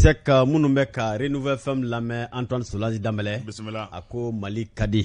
Sɛk minnu bɛ ka Renouveau FM lamɛn, Antoine Solange Danbɛlɛ. Bisimila. A ko Mali ka di.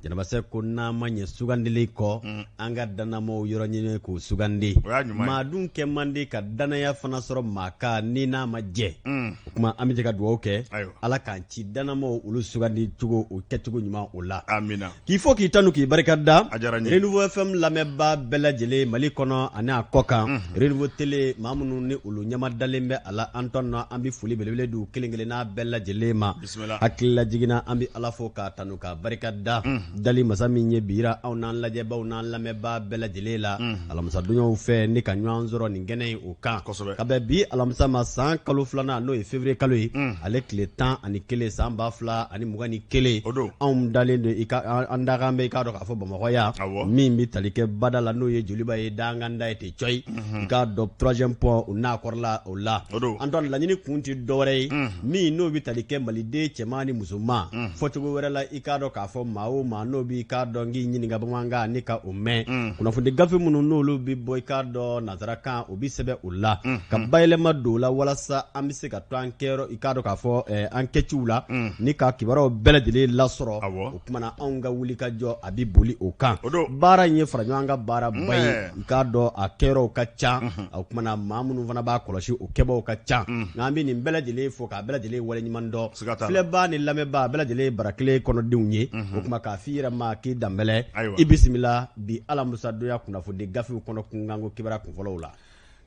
Jɛnɛba Sɛk ko n'an ma ɲɛ sugandili kɔ, an ka dannamɔgɔw yɔrɔ ɲini k'u sugandi. O y'a ɲuman ye. Maa dun kɛ man di ka dannaya fana sɔrɔ maa kan ni n'a ma jɛ. O tuma an bɛ jɛ ka dugawu kɛ. Ayiwa. Ala k'an ci dannamɔgɔw olu sugandi cogo o kɛcogo ɲuman o la. Amina. K'i fo k'i tanu k'i barika da. A diyara n ye. Renouveau FM lamɛnbaa bɛɛ lajɛlen Mali kɔnɔ ani a kɔ kan. Renouveau télé maa minnu ni olu ɲɛma dalen bɛ a la Antoine na, an bɛ foli belebele d'u kelen kelenna bɛɛ lajɛlen ma. Bisimila. Hakililajigin na, an bɛ Ala fo k'a tanu k'a barika da. Dali masa min ye bi jira anw n'an lajɛbaaw n'an lamɛnbaa bɛɛ lajɛlen la. Alamisadonyaw fɛ ni ka ɲɔgɔn sɔrɔ nin kɛnɛ in o kan. Kosɛbɛ. Ka bɛn bi alamisa ma, san kalo filanan n'o ye février kalo ye. Ale tile 11 san 2021. O don. Anw dalen don i ka an dakan bɛ i k'a dɔn k'a fɔ Bamakɔ yan. Awɔ. Min bɛ tali kɛ bada la n'o ye Joliba ye danganda ye ten cɔyi. I k'a dɔn troisième pont o n'a kɔrɔla o la. O don. Antoine, laɲini kun tɛ dɔwɛrɛ ye. Min n'o bɛ tali kɛ maliden cɛman ni musoman. Fɔcogo wɛrɛ la, i k'a dɔn k'a fɔ maa o maa n'o b'i k'a dɔn k'i ɲininka bamanankan ni ka o mɛn. Kunnafoni gafe minnu n'olu bɛ bɔ i k'a dɔn nansarakan, o bɛ sɛbɛn o la. Ka bayɛlɛma don o la walasa an bɛ se ka to an kɛyɔrɔ i k'a dɔn k'a fɔ an kɛciw la. Ni ka kibaruyaw bɛɛ lajɛlen lasɔrɔ. Awɔ. O tuma na anw ka wulikajɔ a bɛ boli o kan. O don. Baara in ye fara ɲɔgɔn kan baaraba ye. Nɛ. I k'a dɔn a kɛyɔrɔw ka ca. O tuma na maa minnu fana b'a kɔlɔsi o kɛbaaw ka ca. Nka an bɛ nin bɛɛ lajɛlen fo k'a bɛɛ lajɛlen waleɲuman dɔn. Siga t'a la. Filɛbaa ni lamɛnbaa bɛɛ lajɛlen ye bara kelen kɔnɔdenw ye. O tuma k'a f'i yɛrɛ ma k'i Danbɛlɛ. Ayiwa. I bisimila bi alamisadonya kunnafoni gafew kɔnɔ kunkanko kibaruya kunfɔlɔw la.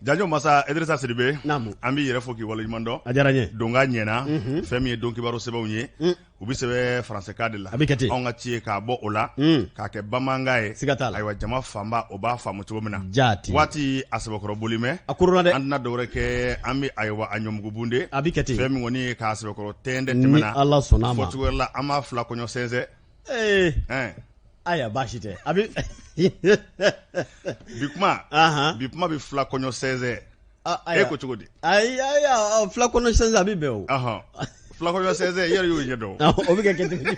Janjo masa Idrissa Sidibe. Naamu. An b'i yɛrɛ fo k'i waleɲuman dɔn. A diyara n ye. Donka ɲɛna. Fɛn min ye don kibaru sɛbɛnw ye. U bɛ sɛbɛn faransɛkan de la. A bɛ kɛ ten. Anw ka ci ye k'a bɔ o la. K'a kɛ bamanankan ye. Siga t'a la. Ayiwa, jama fanba o b'a faamu cogo min na. Jaati. Waati a sɛbɛkɔrɔ boli mɛ. A koronna dɛ. An tɛna dɔwɛrɛ kɛ, an bɛ ayiwa a ɲɔmugubunde. A bɛ kɛ ten. Fɛn min kɔni ye k'a sɛbɛkɔrɔ tɛntɛn Ni tɛmɛ na. Ala sɔnna a ma. Fɔcogo wɛrɛ la, an b'a fila kɔɲɔ sɛnsɛn. Ee. Ɛn. Ayiwa, baasi tɛ. A bɛ. Bi kuma. Ahan. Bi kuma bɛ fila kɔɲɔ sɛnsɛn. Ayiwa. E ko cogo di? Ayi, ayi, fila kɔɲɔ sɛnsɛn a bɛ bɛn o. Ɔhɔn. Fila kɔɲɔ sɛnsɛn, i yɛrɛ y'o ɲɛ dɔn. O bɛ kɛ kɛ cogo di?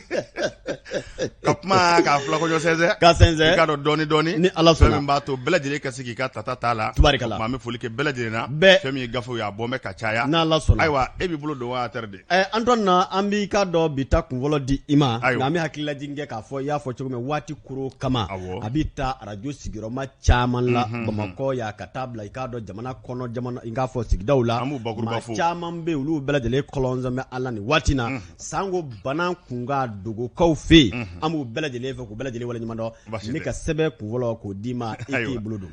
Ka kuma k'a fila kɔɲɔ sɛnsɛn. Ka sɛnsɛn. I k'a dɔn dɔɔni dɔɔni. Ni Ala sɔnna. Fɛn min b'a to bɛɛ lajɛlen ka se k'i ka tata t'a la. Tubarikala. O tuma an bɛ foli kɛ bɛɛ lajɛlen na. Bɛɛ. Fɛn min ye gafew ye, a bɔ bɛ ka caya. N'Ala sɔnna. Ayiwa, e b'i bolo don wa tɛrɛ de. Antoine na, an b'i k'a dɔn bi ta kunfɔlɔ di i ma. Ayiwa. Nka an bɛ hakililajigin kɛ k'a fɔ i y'a fɔ cogo min waati koro kama. Awɔ. A bɛ taa arajo sigiyɔrɔma caman la Bamakɔ yan ka taa bila i k'a dɔn jamana kɔnɔ jamana i k'a fɔ sigidaw la. An b'u bakuruba Maa fo. caman bɛ yen, olu bɛɛ lajɛlen kɔlɔnzɔn bɛ an la nin waati na. Sango bana kunkan dogokaw fɛ yen. An b'u bɛɛ lajɛlen fɛ k'u bɛɛ lajɛlen waleɲuman dɔn. Baasi Ni tɛ. ka sɛbɛn kunfɔlɔ k'o d'i ma, i k'i Ayiwa. bolo don.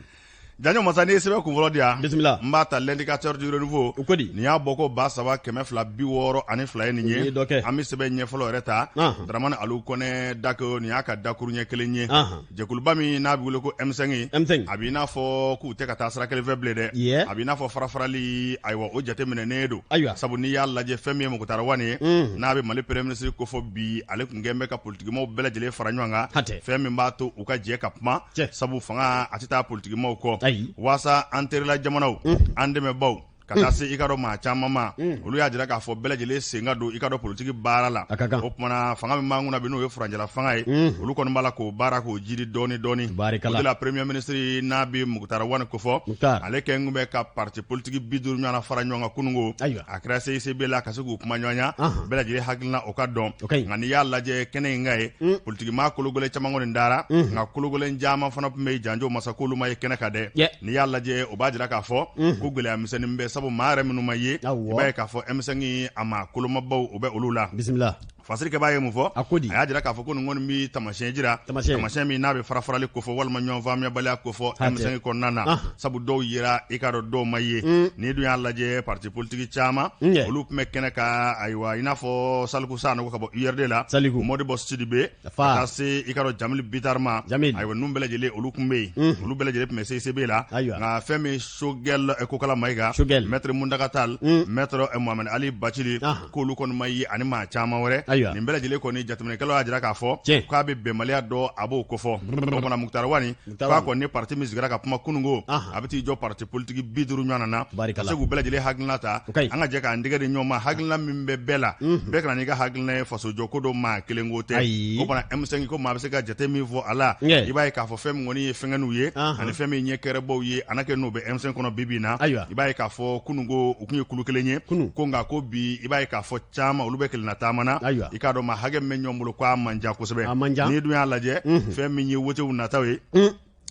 Janjo masa, n'i ye sɛbɛn kunfɔlɔ di yan. Bisimila. N b'a ta L'indicateur du renouveau. O ko di? Nin y'a bɔ ko 3262 ye nin ye. Nin ye dɔ kɛ. An bɛ sɛbɛn ɲɛfɔlɔ yɛrɛ ta. Anhan. Dramane Aliou Kɔnɛ Dako, nin y'a ka dakuru ɲɛ kelen ye. Anhan. Jɛkuluba min n'a bɛ wele ko M5. M5. A b'i n'a fɔ k'u tɛ ka taa sira kelen fɛ bilen dɛ. Yɛ. A b'i n'a fɔ farafarali, ayiwa, o jateminɛnen don. Ayiwa. Sabu n'i y'a lajɛ, fɛn min ye Moctar Ouane ye. N'a bɛ Mali premier ministre kofɔ bi, ale tun kɛlen bɛ ka politikimaw bɛɛ lajɛlen fara ɲɔgɔn kan. Hatɛ. Fɛn min b'a to u ka jɛ ka kuma. Cɛ. Sabu fanga a tɛ taa politikimaw kɔ. Ayi. Waasa an terila jamanaw, an dɛmɛbaw, ka taa se i ka dɔn maa caman ma, olu y'a jira k'a fɔ bɛɛ lajɛlen sen ka don i ka dɔn politiki baara la. A ka kan. O kumana fanga min b'an kunna bi, n'o ye furancɛla fanga ye, olu kɔni b'a la k'o baara k'o jiri dɔɔni dɔɔni. Barikala. O de la premier ministre n'a bɛ Moctar Ouane kofɔ, Moctar. ale kɛlen kun bɛ ka parti politique 50 ɲɔgɔnna fara ɲɔgɔn kan kununko. Ayiwa. A kɛra CICB la ka se k'u kuma ɲɔgɔnya, Anhan. bɛɛ lajɛlen hakilina o ka dɔn. O ka ɲi. Nka n'i y'a lajɛ kɛnɛ in kan ye, politiki maa kologɛlɛn caman kɔni dara, nka kologɛlɛn caman fana tun bɛ yen, janjo masa, k'olu ma ye kɛnɛ kan dɛ. Yɛ. N'i y'a lajɛ, o b'a jira k'a fɔ ko gɛlɛya misɛnnin bɛ, sabu maa yɛrɛ minnu ma ye, Awɔ. i b'a ye k'a fɔ M5 a maa kolomabaw o bɛ olu la. Bisimila. Fasirikɛbaa ye mun fɔ? A ko di? A y'a jira k'a fɔ ko nin kɔni bɛ taamasiyɛn jira, Taamasiyɛn. taamasiyɛn min n'a bɛ farafarali kofɔ walima ɲɔgɔn faamuyabaliya kofɔ Hatɛ. M5 kɔnɔna na, Ah. sabu dɔw yera i k'a dɔn dɔw ma ye. N'i dun y'a lajɛ, parti politique caman Ɲɛ. olu tun bɛ kɛnɛ kan, ayiwa, i n'a fɔ Saliku Sanogo ka bɔ URD la, Saliku. Modibo Sidibe, Fa. ka taa se i k'a dɔn Jamil Bittar ma. Jamil. Ayiwa, ninnu bɛɛ lajɛlen olu tun bɛ yen, olu bɛɛ lajɛlen tun bɛ CICB la. Ayiwa. Nka fɛn min Choguel Kokala Mayiga, Choguel. Maître Mountaga Tall, Maître Mohamed Ali Bathily, Ahan. k'olu kɔni ma ye ani maa caman wɛrɛ. Ayiwa. Ayiwa. Nin bɛɛ lajɛlen kɔni, jateminɛkɛlaw y'a jira k'a fɔ Tiɲɛ. k'a bɛ bɛnbaliya dɔ, a b'o kofɔ. O kumana Moctar Ouane, Moctar k'a Ouane. kɔni ni parti min sigira ka kuma kununko, a bɛ t'i jɔ parti politique 50 ɲɔgɔn na, ka Barikala. se k'u bɛɛ lajɛlen hakilina ta. O ka ɲi. An ka jɛ k'an tɛgɛ di ɲɔgɔn ma, hakilina min bɛ bɛɛ la, bɛɛ ka na n'i ka hakilina ye. Fasojɔ ko don, maa kelen ko tɛ. Ayi. O kumana M5 ko maa bɛ se ka jate min fɔ a la, Nge. i b'a ye k'a fɔ fɛn min kɔni ye fɛnkɛninw ye ani fɛn min ye kɛrɛbaw ye, a n'a kɛ n'o bɛ M5 kɔnɔ bi bi in na. Ayiwa. I b'a ye k'a fɔ kununko u tun ye kulu kelen ye. Kunun. Ko nka ko bi, i b'a ye k'a fɔ caman olu bɛ kelenna taama na. Ayiwa. I k'a dɔn maa hakɛ min bɛ ɲɔgɔn bolo, k'a man ca kosɛbɛ. A man ca. N'i dun y'a lajɛ, fɛn min ye wotew nataw ye,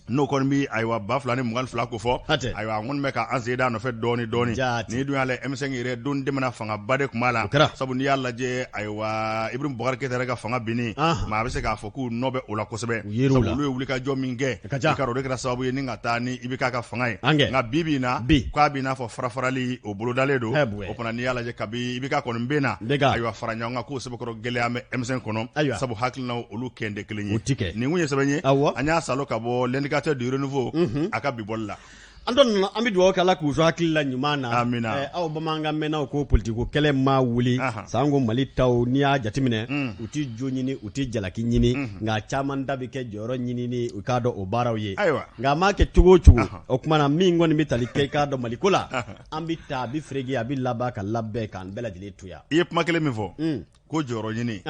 n'o kɔni bi ayiwa 2022 ko fɔ. Hatɛ. Ayiwa, an kɔni bɛ ka an sen da nɔfɛ dɔɔni dɔɔni. Jaati. N'i dun y'a lajɛ, M5 yɛrɛ don tɛmɛna, fangaba de tun b'a la. O kɛra. Sabu n'i y'a lajɛ, ayiwa, Ibrahim Boubacar Keita yɛrɛ ka fanga binni, maa bɛ se k'a fɔ k'u nɔ bɛ o la kosɛbɛ. U yer'u Sabu la. olu ye wulikajɔ min kɛ, A ka ca. i ka dɔn o de kɛra sababu ye ni ka taa ni IBK ka fanga ye. An kɛ. Nka bi bi in na, Bi. k'a b'i n'a fɔ farafarali o bolodalen don. Ɛ, buwɛ. O fana, n'i y'a lajɛ, kabi IBK kɔni bɛ na, Bɛ ka. ayiwa, fara ɲɔgɔn kan k'o sɛbɛkɔrɔ gɛlɛya bɛ M5 kɔnɔ. Ayiwa. Sabu hakilinaw olu kɛn tɛ kelen ye. O ti kɛ. Nin kun ye sɛbɛn ye. Awɔ. An y'a salo ka bɔ L'Indicateur du Renouveau a ka bi bɔli la. An dɔ nana, an bɛ dugawu kɛ Ala k'u sɔn hakili la ɲuman na. Amina. Aw bamanankan mɛnnaw ko politiko kɛlɛ ma wuli sanko Mali taw, n'i y'a jateminɛ, u ti jo ɲini, u ti jalaki ɲini, nka caman da bɛ kɛ jɔyɔrɔ ɲinini, u k'a dɔn o baaraw ye. Ayiwa. Nka a m'a kɛ cogo o cogo, o tuma na min kɔni bɛ tali kɛ i k'a dɔn Maliko la, an bɛ taa, a bɛ fereke, a bɛ laban ka labɛn k'an bɛɛ lajɛlen to yan. I ye kuma kelen min fɔ ko jɔyɔrɔ ɲini,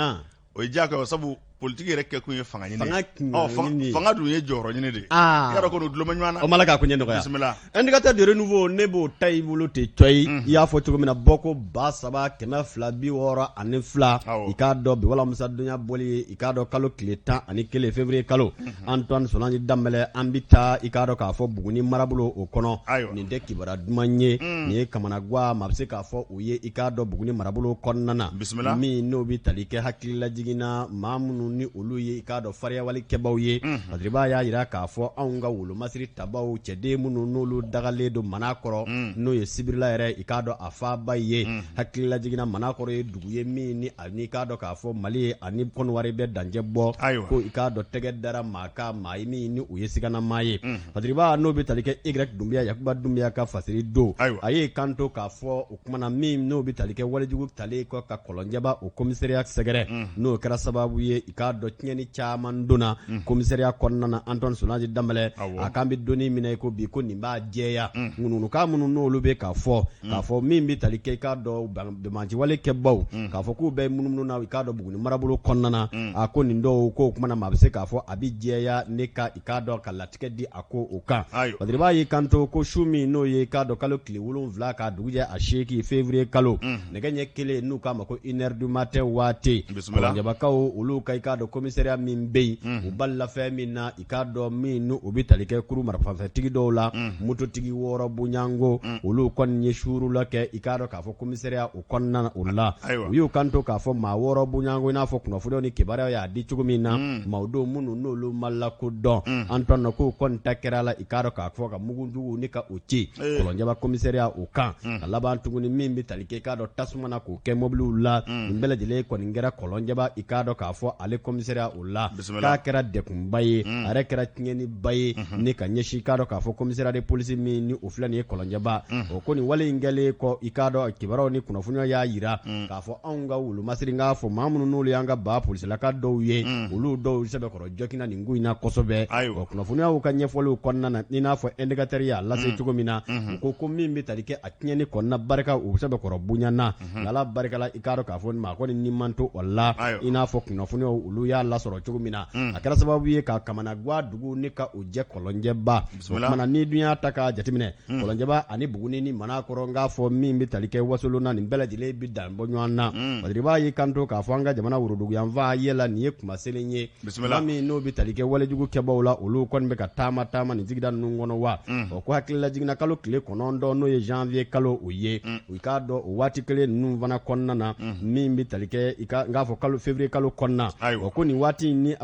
o ye diyagoya, sabu politiki yɛrɛ kɛkun ye fanga ɲini. Fanga kun Ɔ, ɲini. Fanga dun ye jɔyɔrɔ ɲini de ye. I y'a dɔn ko n'u dulon bɛ ɲɔgɔn na. O ma la k'a ko ɲɛ nɔgɔya. Bisimila. Indicateur de Renouveau, ne b'o ta i bolo ten cɔyi. I y'a fɔ cogo min na, bɔko 3262, i k'a dɔn bi wala musa donya bɔli ye, i k'a dɔn kalo tile 11 février kalo. Antoine Solange Danbɛlɛ, an bɛ taa i k'a dɔn k'a fɔ Buguni marabolo o kɔnɔ. Nin tɛ kibaruya duman ye, nin ye kamanagan maa bɛ se k'a fɔ o ye i k'a dɔn Buguni marabolo kɔnɔna na. Bisimila. Min n'o bɛ tali kɛ hakililajigin na maa minnu ni olu ye i k'a dɔn fariyawale kɛbaw ye. Badiriba y'a jira k'a fɔ anw ka wolomasiri tabaw cɛden minnu n'olu dagalen don Manakɔrɔ, n'o ye Sibirila yɛrɛ, i k'a dɔn a faaba ye. Hakililajigin na, Manakɔrɔ ye dugu ye min ni ani i k'a dɔn k'a fɔ Mali ye ani Kɔnɔwari bɛ dancɛ bɔ. Ko i k'a dɔn tɛgɛ dara maa kan, maa ye min ni o ye siganamaa ye. Badiriba n'o bɛ tali kɛ Y Dunbiya, Yakuba Dunbiya ka fasiri don, a ye kanto k'a fɔ o kumana min n'o bɛ tali kɛ walejugu talen kɔ ka Kɔlɔnjɛba o commissariat sɛgɛrɛ, n'o kɛra sababu ye i k'a dɔn tiɲɛni caman donna commissariat kɔnɔna na. Antoine Solange Danbɛlɛ, a k'an bɛ donni minɛ i ko bi, ko nin b'a jɛya ŋunuŋunukan minnu n'olu bɛ k'a fɔ, k'a fɔ min bɛ tali kɛ i k'a dɔn banbaganciwale kɛbaw, k'a fɔ k'u bɛ munumunu na i k'a dɔn Buguni marabolo kɔnɔna na. A ko nin dɔw ko o kumana maa bɛ se k'a fɔ a bɛ jɛya ne ka i k'a dɔn ka latigɛ di a ko o kan. Badiriba y'i kanto ko su min n'o ye i k'a dɔn kalo tile 7 k'a dugujɛ a 8 février kalo, nɛgɛ ɲɛ kelen, n'u k'a ma ko 1 heure du matin waati, Kɔlɔnjɛbakaw olu ka i k'a dɔn commissariat min bɛ yen, u balila fɛn min na, i k'a dɔn min n'u bɛ tali kɛ kuru marifafatigi dɔw la, mototigi 6 bonyango, olu kɔni ye suurula kɛ i k'a dɔn k'a fɔ commissariat o kɔnɔna na o la. U y'u kanto k'a fɔ maa 6 bonyango, i n'a fɔ kunnafoniyaw ni kibaruyaw y'a di cogo min na, maaw don minnu n'olu ma lakodɔn. Antoine k'o kɔni ta kɛra la i k'a dɔn k'a fɔ ka mugujugu ni ka o ci Kɔlɔnjɛba commissariat o kan, ka laban tuguni min bɛ tali kɛ i k'a dɔn tasuma na k'o kɛ mobiliw la. Nin bɛɛ lajɛlen kɔni kɛra Kɔlɔnjɛba i k'a dɔn k'a fɔ ale commissariat o la. K'a kɛra dekunba ye, a yɛrɛ kɛra tiɲɛniba ye ni ka ɲɛsin i k'a dɔn k'a fɔ commissariat de police min ni o filɛ nin ye Kɔlɔnjɛba o. Ko nin wale in kɛlen kɔ, i k'a dɔn kibaruyaw ni kunnafoniyaw y'a jira k'a fɔ anw ka wolomasiri, k'a fɔ maa minnu n'olu y'an ka ba polisilaka dɔw ye, olu dɔw sɛbɛkɔrɔ jɔkina nin ko in na kosɛbɛ. O kunnafoniyaw ka ɲɛfɔliw kɔnɔna na, i n'a fɔ Indicateur y'a lase cogo min na, u ko ko min bɛ tali kɛ a tiɲɛni kɔnɔna barika u sɛbɛkɔrɔ bonyana, nka Ala barika la, i k'a dɔn k'a fɔ maa kɔni ni man to o la, i n'a fɔ kunnafoniyaw olu y'a lasɔrɔ cogo min na, a kɛra sababu ye ka kamanagan dugu ni ka o jɛ Kɔlɔnjɛba. O kumana n'i dun y'a ta k'a jateminɛ, Kɔlɔnjɛba ani Buguni ni Manakɔrɔ, n k'a fɔ min bɛ tali kɛ Wasolon na, nin bɛɛ lajɛlen bɛ dan bɔ ɲɔgɔn na. Badiriba y'i kanto k'a fɔ an ka jamana woroduguyanfan yɛlɛ, nin ye kumaselen ye. Maa min n'o bɛ tali kɛ walejugu kɛbaw la, olu kɔni bɛ ka taama taama nin sigida ninnu kɔnɔ wa. O ko hakililajigin na kalo tile 9, n'o ye janvier kalo o ye, u k'a dɔn o waati kelen ninnu fana kɔnɔna na, min bɛ tali kɛ i ka n k'a fɔ kalo février kalo kɔnɔna. O ko nin waati ni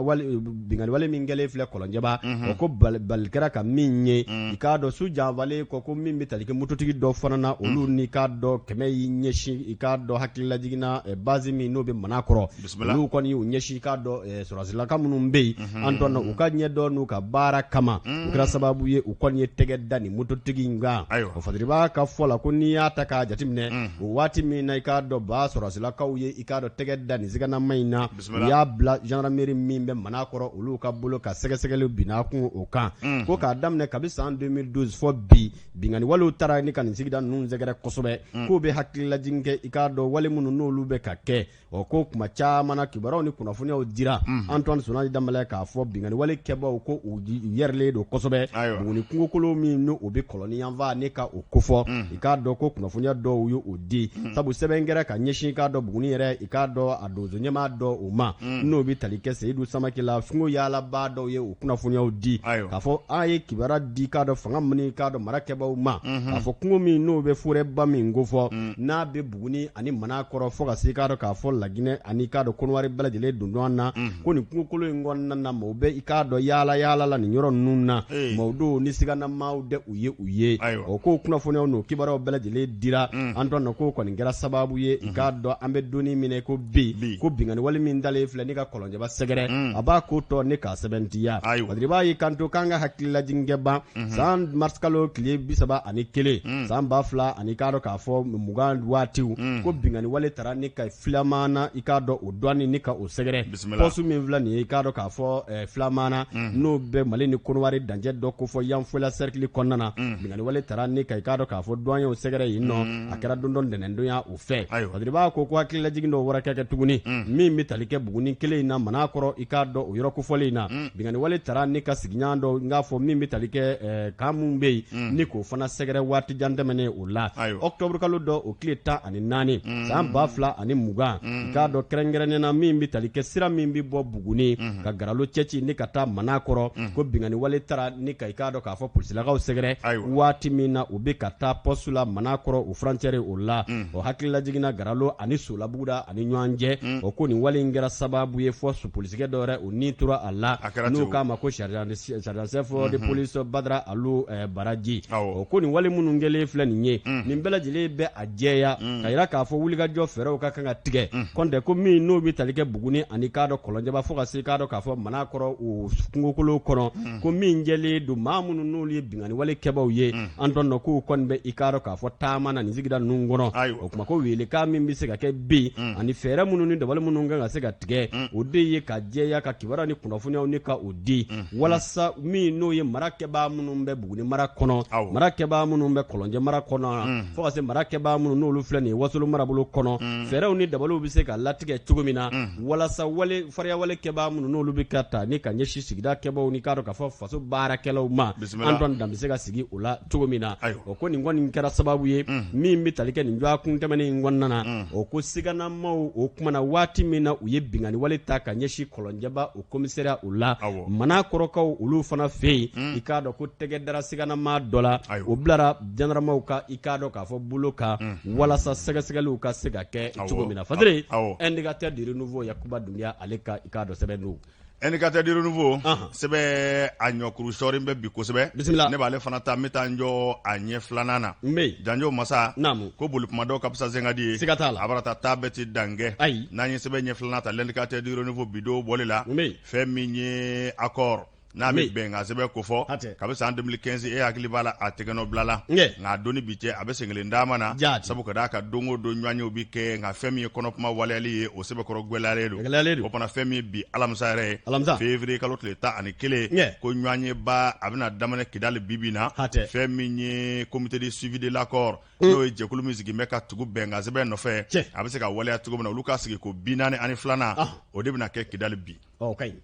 binkanni wale min kɛlen filɛ Kɔlɔnjɛba, o ko bali kɛra ka min ye, i k'a dɔn su janfalen kɔ, ko min bɛ tali kɛ mototigi dɔ fana na, olu ni k'a dɔn kɛmɛ y'i ɲɛsin, i k'a dɔn hakililajigin na base min n'o bɛ Manakɔrɔ, olu kɔni y'u ɲɛsin, i k'a dɔn sɔrɔdasilaka minnu bɛ yen, Antoine, u ka ɲɛdɔn n'u ka baara kama, o kɛra sababu ye u kɔni ye tɛgɛ da nin mototigi in kan. O Fasiriba ka fɔ la, ko n'i y'a ta k'a jateminɛ, o waati min na, i k'a dɔn ba sɔrɔdasilakaw ye, i k'a dɔn tɛgɛ da nin siganama in na, u y'a bila gendarmerie min bɛ Manakɔrɔ, olu ka bolo ka sɛgɛsɛgɛli binna kun o kan. Ko k'a daminɛ kabi san 2012 fɔ bi, binkanni walew taara ni ka nin sigida ninnu sɛgɛrɛ kosɛbɛ. K'o bɛ hakililajigin kɛ, i k'a dɔn wale minnu n'olu bɛ ka kɛ. Ɔ ko kuma caman na, kibaruyaw ni kunnafoniyaw dira, Antoine Sonaji Danbɛlɛ, k'a fɔ binkanni wale kɛbaw ko u yɛrɛlen don kosɛbɛ Buguni kungokolo min n'o bɛ kɔlɔni yanfan ne ka o kofɔ. I k'a dɔn ko kunnafoniya dɔw ye o di, sabu sɛbɛn kɛra ka ɲɛsin, i k'a dɔn Buguni yɛrɛ, i k'a dɔn a donso ɲɛmaa dɔ o ma, n'o bɛ tali kɛ Seyidu Samake la. Kungo yaalabaa dɔw ye o kunnafoniyaw di, k'a fɔ an ye kibaruya di, k'a dɔn fanga min, k'a dɔn mara kɛbaw ma, k'a fɔ kungo min n'o bɛ forɛba min kofɔ, n'a bɛ Buguni ani Manakɔrɔ fo ka se, k'a dɔn k'a fɔ Laginɛ ani k'a dɔn Kɔnɔwari bɛɛ lajɛlen don ɲɔgɔn na, ko nin kungokolo in kɔnɔna na, maaw bɛ, i k'a dɔn yaala yaala la nin yɔrɔ ninnu na, maaw don ni siganamaaw dɛ u ye u ye. O ko kunnafoniyaw n'o kibaruyaw bɛɛ lajɛlen dira, Antoine, k'o kɔni kɛra sababu ye, i k'a dɔn an bɛ don min na ko bi, ko binkanni wale min dalen filɛ ni ka Kɔlɔnjɛba sɛgɛrɛ, a b'a ko tɔ ne k'a sɛbɛntiya. Fasiriba y'i kanto k'an ka hakililajigin kɛ ban san marisikalo tile 31 san 2000 ani k'a dɔn k'a fɔ 20 waatiw, ko binkanni wale taara ni ka Filamana, i k'a dɔn o douane ni ka o sɛgɛrɛ, poste min filɛ nin ye, i k'a dɔn k'a fɔ Filamana, n'o bɛ Mali ni Kɔnɔwari dancɛ dɔ kofɔ Yanfolila cercle kɔnɔna na, binkanni wale taara ni ka, i k'a dɔn k'a fɔ douaniers sɛgɛrɛ yen nɔ. A kɛra don dɔ ntɛnɛndonya o fɛ. Fasiriba ko hakililajigin dɔ wɛrɛ kɛ tuguni min bɛ tali kɛ Buguni kelen in na Manakɔrɔ, i k'a dɔn o yɔrɔ kofɔlen in na, binkanni wale taara ni ka sigiɲɔgɔn dɔ n k'a fɔ min bɛ tali kɛ camp min bɛ yen ni k'o fana sɛgɛrɛ waati jan tɛmɛnen o la, octobre kalo dɔ o tile 14 san 2020, i k'a dɔn kɛrɛnkɛrɛnnen na min bɛ tali kɛ sira min bɛ bɔ Buguni ka Garalo cɛci ni ka taa Manakɔrɔ, ko binkanni wale taara ni ka, i k'a dɔn k'a fɔ polisilakaw sɛgɛrɛ waati min na u bɛ ka taa poste la Manakɔrɔ o frontière o la. O hakililajigin na Garalo ani Solabuguda ani ɲɔgɔn cɛ, o ko nin wale in kɛra sababu ye fɔ polisikɛ dɔ yɛrɛ o ni tora a la, n'u k'a ma ko sergent chef de police Badara Alu Baraji. O ko nin wale minnu kɛlen filɛ nin ye, nin bɛɛ lajɛlen bɛ a jɛya ka jira k'a fɔ wulikajɔ fɛɛrɛw ka kan ka tigɛ kɔntɛ ko min n'o bɛ tali kɛ Buguni ani k'a dɔn Kɔlɔnjɛba fo ka se k'a dɔn k'a fɔ Manakɔrɔ o kungokolo kɔnɔ, ko min jɛlen don maa minnu n'olu ye binkanni wale kɛbaw ye, Antoine, k'u kɔni bɛ, i k'a dɔn k'a fɔ taama na nin sigida ninnu kɔnɔ. O kuma ko weelekan min bɛ se ka kɛ bi ani fɛɛrɛ minnu ni dabali minnu kan ka se ka tigɛ, o de ye ka jɛya ka kibaruya ni kunnafoniyaw ni ka o di, walasa min n'o ye mara kɛbaa minnu bɛ Buguni mara kɔnɔ, mara kɛbaa minnu bɛ Kɔlɔnjɛ mara kɔnɔ, fo ka se mara kɛbaa minnu n'olu filɛ nin ye Wasolo marabolo kɔnɔ, fɛɛrɛw ni dabaliw bɛ se ka latigɛ cogo min na, walasa wale fariya wale kɛbaa minnu n'olu bɛ ka ta ni ka ɲɛsin sigida kɛbaaw ni k'a dɔn k'a fɔ faso baarakɛlaw ma, Antoine, dan bɛ se ka sigi o la cogo min na. O ko nin kɔni kɛra sababu ye min bɛ tali kɛ nin dɔgɔkun tɛmɛnen in kɔnɔna na. O ko siganamaw o kumana waati min na u ye binkanni wale ta ka ɲɛsin Kɔlɔnjɛba o commissariat o la, Manakɔrɔkaw olu fana fɛ yen, i k'a dɔn ko tɛgɛ dara siganama dɔ la, o bilara gendarmew ka, i k'a dɔn k'a fɔ bolo kan, walasa sɛgɛsɛgɛliw ka se ka kɛ cogo min na. Fadere, Indicateur du Renouveau, Yakuba Dunbiya ale ka, i k'a dɔn sɛbɛn don. Indicateur du Renouveau sɛbɛn a ɲɔkuru sɔɔri bɛ bi kosɛbɛ. Bisimila. Ne b'ale fana ta, n bɛ taa n jɔ a ɲɛ filanan na. N bɛ yen. Janjo masa. Naamu. Ko boli kuma dɔw ka fisa sengadi ye. Siga t'a la. A bara taa taa bɛɛ tɛ dan kɛ. Ayi. N'an ye sɛbɛn ɲɛ filanan ta, L'indicateur du Renouveau bi don bɔli la. N bɛ yen. Fɛn min ye accord n'a bɛ bɛnkan sɛbɛn kofɔ. Hatɛ. Kabi san 2015, e hakili b'a la, a tɛgɛnɔ bilala. Nka. Nka a don ni bi cɛ, a bɛ sen kelen taama na. Jaati. Sabu ka d'a kan don o don ɲɔgɔnyew bɛ kɛ, nka fɛn min ye kɔnɔkuma waleyali ye, o sɛbɛkɔrɔ gɛlɛyalen don. Gɛlɛyalen don. O fana fɛn min ye bi alamisa yɛrɛ ye. Alamisa. Février kalo tile 11. Nka. Ko ɲɔgɔnyeba a bɛna daminɛ Kidali bi bi in na. Hatɛ. Fɛn min ye comité de suivi de l'accord, n'o ye jɛkulu min sigi bɛ ka tugu bɛnkan sɛbɛn nɔfɛ. Cɛ. A bɛ se ka waleya cogo min na, olu ka sigi ko 42nan. O de bɛna kɛ Kidali bi. Ɔ, o ka ɲi.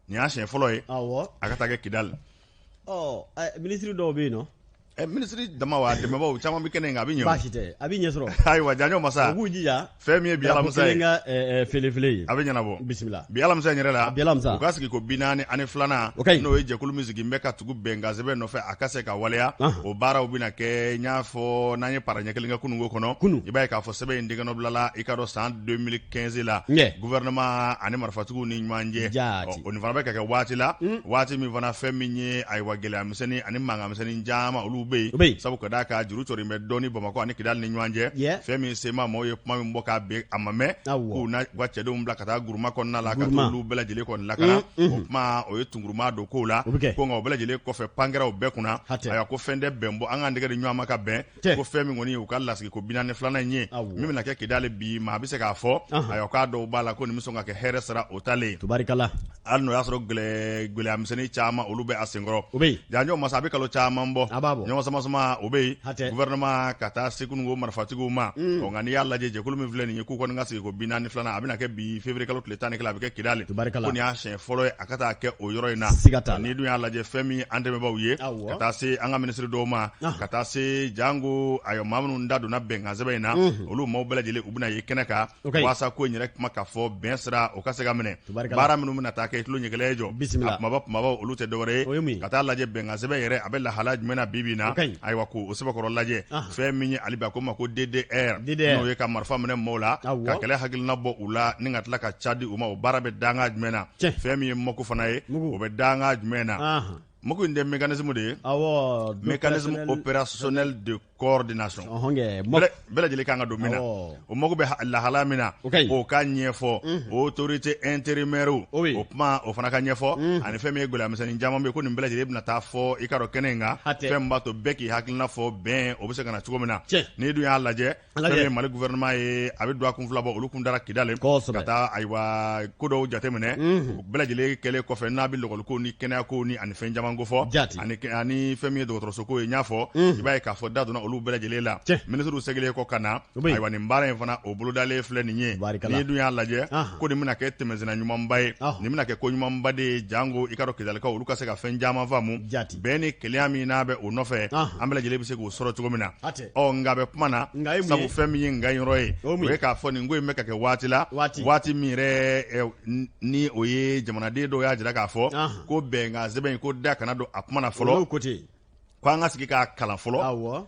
Nin y'a siɲɛ fɔlɔ ye. Awɔ. A ka taa kɛ Kidali. Ɔ, minisiri dɔw bɛ yen nɔ. Minisiri dama wa dɛmɛbaaw caman bɛ kɛnɛ in kan, a bɛ ɲɛ o. Baasi tɛ, a bɛ ɲɛ sɔrɔ. Ayiwa, Janjo masa. U k'u jija. Fɛn min ye bi alamisa ye. Kelen ka felefele ye. A bɛ ɲɛnabɔ. Bisimila. Bi alamisa in yɛrɛ la. Bi alamisa. U ka sigi ko 42nan. O ka ɲi. N'o ye jɛkulu min sigi bɛ ka tugu bɛnkan sɛbɛn nɔfɛ a ka se ka waleya. O baaraw bɛna kɛ, n y'a fɔ n'an ye para ɲɛ kelen kɛ kununko kɔnɔ. Kunun. I b'a ye k'a fɔ sɛbɛn in denkɛnɔbilala i ka dɔn san 2015 la. Ɲɛ. Gouvernement ani marifatigiw ni ɲɔgɔn cɛ. Jaati. O nin fana bɛ ka kɛ waati la. Waati min fana fɛn min ye ayiwa gɛlɛya misɛnnin ani mankan misɛnnin caman olu bɛ yen. O bɛ yen. Sabu ka d'a kan juru cɔrin bɛ dɔɔni Bamakɔ ani Kidali ni ɲɔgɔn cɛ. Yeah. Fɛn min CMA maaw ye kuma min bɔ k'a bɛn a ma mɛn. Awɔ. K'u na u ka cɛdenw bila ka taa Guruma kɔnɔna la ka Guruma. t'olu bɛɛ lajɛlen kɔni lakana. O kuma o ye tunguruma don kow la. O bɛ kɛ. Ko nka o bɛɛ lajɛlen kɔfɛ pan kɛra o bɛɛ kunna. Hatɛ. Ayiwa ko fɛn tɛ bɛn bɔ an k'an tɛgɛ di ɲɔgɔn ma ka bɛn. Cɛ. Ko fɛn min kɔni ye u ka lasigi ko 42nan in ye. Awɔ. Min bɛna kɛ Kidali bi maa bɛ se k'a fɔ. Ahan. Ayiwa k'a dɔw b'a la ko nin bɛ sɔn ka kɛ hɛrɛ sira o talen. Tubarikala. Hali n'o y'a sɔrɔ gɛlɛya misɛnnin caman olu bɛ a senkɔrɔ. O bɛ yen. Janjo masa a bɛ kalo caman bɔ. A b'a bɔ. Ɲɔgɔn sama sama o bɛ yen. Hatɛ. Gouvernement ka taa se kununko marifatigiw ma. Ɔ nka n'i y'a lajɛ jɛkulu min filɛ nin ye k'u kɔni ka sigi ko 42nan a bɛna kɛ bi février kalo tile 11 a bɛ kɛ Kidali. Tubarikala. Ko nin y'a siɲɛ fɔlɔ ye a ka taa kɛ o yɔrɔ in na. Siga t'a la. N'i dun y'a lajɛ fɛn min an dɛmɛbaaw ye. Awɔ. Ka taa se an ka minisiri dɔw ma. Ah. Ka taa se jango ayiwa maa minnu da donna bɛnkan sɛbɛn in na. Olu maaw bɛɛ lajɛlen u bɛna ye kɛnɛ kan. O ka ɲi. Walasa ko in yɛrɛ kuma ka fɔ bɛn sira o ka se ka minɛ. Tubarikala. Baara minnu bɛna taa kɛ i tulo ɲɛgɛlɛ ye jɔ. Bisimila. A kumaba kumabaw olu tɛ dɔwɛrɛ O ye mun ye. ye? Ka taa lajɛ bɛnkan sɛbɛn yɛrɛ a bɛ lahala jumɛn na bi bi in na. O ka ɲi. Ayiwa k'o sɛbɛkɔrɔ lajɛ. Ah. Fɛn min ye hali bi a ko ma ko DDR. DDR. N'o ye ka marifa minɛ maaw la. Awɔ. Ka kɛlɛ hakilina bɔ u la ni ka tila ka ca di u ma o baara bɛ danga jumɛn na. Tiɲɛ. Fɛn min ye MOC fana ye. Mugu. O bɛ danga jumɛn na. Ahan. MOC in tɛ mécanisme de ye. Awɔ. Mécanisme opérationnel de coordination. Ɔhɔn kɛ. MOC. Bɛɛ lajɛlen kan ka don min na Awɔ. o mago bɛ lahala min na O ka ɲi. o ka ɲɛfɔ autorité intérimaire O bɛ yen. o kuma o fana ka ɲɛfɔ ani fɛn min ye gɛlɛya misɛnnin caman bɛ yen ko nin bɛɛ lajɛlen bɛna taa fɔ i ka dɔn kɛnɛ in kan Hatɛ. fɛn min b'a to bɛɛ k'i hakilina fɔ bɛn o bɛ se ka na cogo min na Tiɲɛ. n'i dun y'a lajɛ A lajɛ. fɛn min ye Mali gouvernement ye a bɛ don a kun fila bɔ olu kun dara Kidali Kosɛbɛ. ka taa ayiwa ko dɔw jateminɛ o bɛɛ lajɛlen kɛlen kɔfɛ n'a bɛ lɔgɔliko ni kɛnɛyako ni ani fɛn caman ko fɔ Jaati. ani fɛn min ye dɔgɔtɔrɔsoko ye n y'a fɔ i b'a ye k'a fɔ da donna olu bɛɛ lajɛlen la Tiɲɛ. minisiriw seginnen kɔ ka na O bɛ yen. ayiwa nin baara in fana o bolodalen filɛ nin ye Barikala. n'i dun y'a lajɛ Ahan. ko nin bɛna kɛ tɛmɛsenna ɲumanba ye Ɔhɔn. nin bɛna kɛ ko ɲumanba de ye jango i ka dɔn Kidalikaw olu ka se ka fɛn caman faamu Jaati. bɛn ni kelenya min n'a bɛ o nɔfɛ Ahan. an bɛɛ lajɛlen bɛ se k'o sɔrɔ cogo min na Hatɛ. ɔ nka a bɛ kuma na Nka ye mun sabu ye? fɛn min ye nka yɔrɔ ye O ye mun o ye? ye k'a fɔ nin ko in bɛ ka kɛ waati la Waati. waati min yɛrɛ ni o ye jamanaden dɔw y'a jira k'a fɔ Ahan. ko bɛnkan sɛbɛn in ko da kana don a kuma na Olu fɔlɔ ko ten. ko an ka sigi k'a kalan fɔlɔ Awɔ.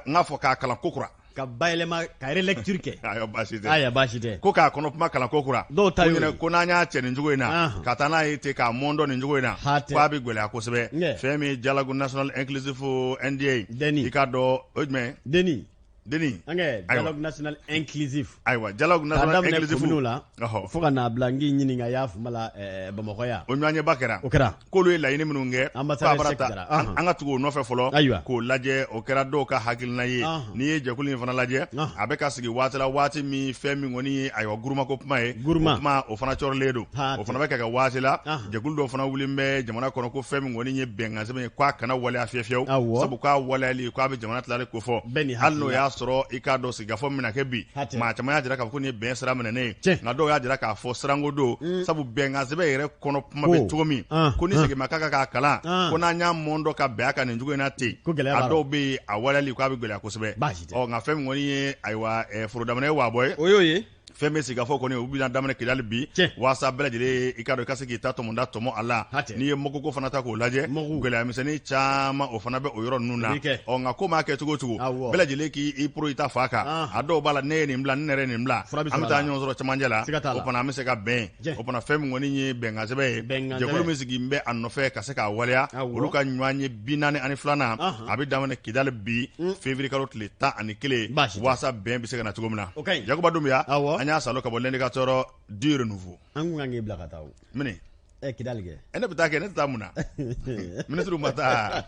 N k'a fɔ k'a kalan ko kura Ka bayɛlɛma ka relecture kɛ. ayiwa baasi tɛ Aya baasi tɛ. ko k'a kɔnɔ kuma kalan ko kura Dɔw ta ko y'o ɲinɛ- ye. ko n'an y'a cɛ nin cogo in na Ahan. ka taa n'a ye ten k'a mɔndɔ nin cogo in na Hatɛ. k'a bɛ gɛlɛya kosɛbɛ Ɲɛ. fɛn min ye Dialogue national inclusif NDA Deni. i k'a dɔn o ye jumɛn ye Deni. Deni An kɛ Ayiwa. dialogue national inclusif. ayiwa Dialogue K'a national daminɛ inclusif kominiw la. ɔhɔ Fo ka n'a bila n k'i ɲininka i y'a faamu la Bamakɔ yan. o ɲɔgɔnyeba kɛra O kɛra. k'olu ye laɲini minnu kɛ Ambassadeur k'a bara Cheikh ta Jara, an ahan. an ka tugu o nɔfɛ fɔlɔ Ayiwa. k'o lajɛ o kɛra dɔw ka hakilina ye Ahan. n'i ye jɛkulu in fana lajɛ Ahan. a bɛ ka sigi waati la waati min fɛn min kɔni ye ayiwa gurumako kuma ye Guruma. o kuma o fana cɔrilen don Hatɛ. o fana bɛ ka kɛ waati la Ahan. jɛkulu dɔw fana wulilen bɛ jamana kɔnɔ ko fɛn min kɔni ye bɛnkan sɛbɛn ye k'a kana waleya fiyewu fiyewu Awɔ. sabu k'a waleyali k'a bɛ jamana tilali ko fɔ Bɛɛ ni hali n'o hakilina. y'a sɔrɔ i k'a dɔn sigikafɔ min bɛna kɛ bi Hatɛ. maa caman y'a jira k'a fɔ ko nin ye bɛn sira minɛnen ye Tiɲɛ. nka dɔw y'a jira k'a fɔ siranko don sabu bɛnkan sɛbɛn yɛrɛ kɔnɔ kuma Ko. bɛ cogo min Ah, ko ni ah. segin ma k'a kan k'a kalan Ah. ko n'an y'a mɔndɔ ka bɛn a kan nin cogo in na ten Ko gɛlɛya a b'a la. dɔw bɛ yen a waleyali k'a bɛ gɛlɛya kosɛbɛ Baasi tɛ. ɔ nka fɛn min kɔni ye ayiwa foro daminɛ ye waabɔ ye O y'o ye. fɛn bɛ sigikafɔ kɔni u bɛna daminɛ Kidali bi Tiɲɛ. waasa bɛɛ lajɛlen i ka dɔn i ka se k'i ta tɔmɔda tɔmɔ a la Hatɛ. n'i ye mɔgɔko fana ta k'o lajɛ Mɔgɔ. gɛlɛya misɛnnin caman o fana bɛ o yɔrɔ ninnu na O bɛ kɛ. ɔ nka ko maa kɛ cogo o cogo Awɔ. bɛɛ lajɛlen k'i poro i ta fa kan Ah. a dɔw b'a la ne ye nin bila ne yɛrɛ ye nin bila Fura bɛ an sɔrɔ bɛ a taa la. ɲɔgɔn sɔrɔ cɛmancɛ la Siga t'a la. o fana an bɛ se ka bɛn Jɛ. o fana fɛn min kɔni ye bɛnkan sɛbɛn ye Bɛnkan sɛbɛn. jɛkulu min sigi bɛ a nɔfɛ ka se k'a waleya Awɔ. olu ka ɲɔgɔn ye 42nan Ahan. a bɛ daminɛ Kidali bi février kalo tile 11 Baasi tɛ. waasa bɛn bɛ se ka na cogo min na O ka ɲi. Yakuba Dunbiya Awɔ. an y'a salo ka bɔ l'indicateur du renouveau An kun kan k'i bila ka taa o. mini Kidali kɛ. ne bɛ taa kɛ ne tɛ taa mun na minisiriw ma taa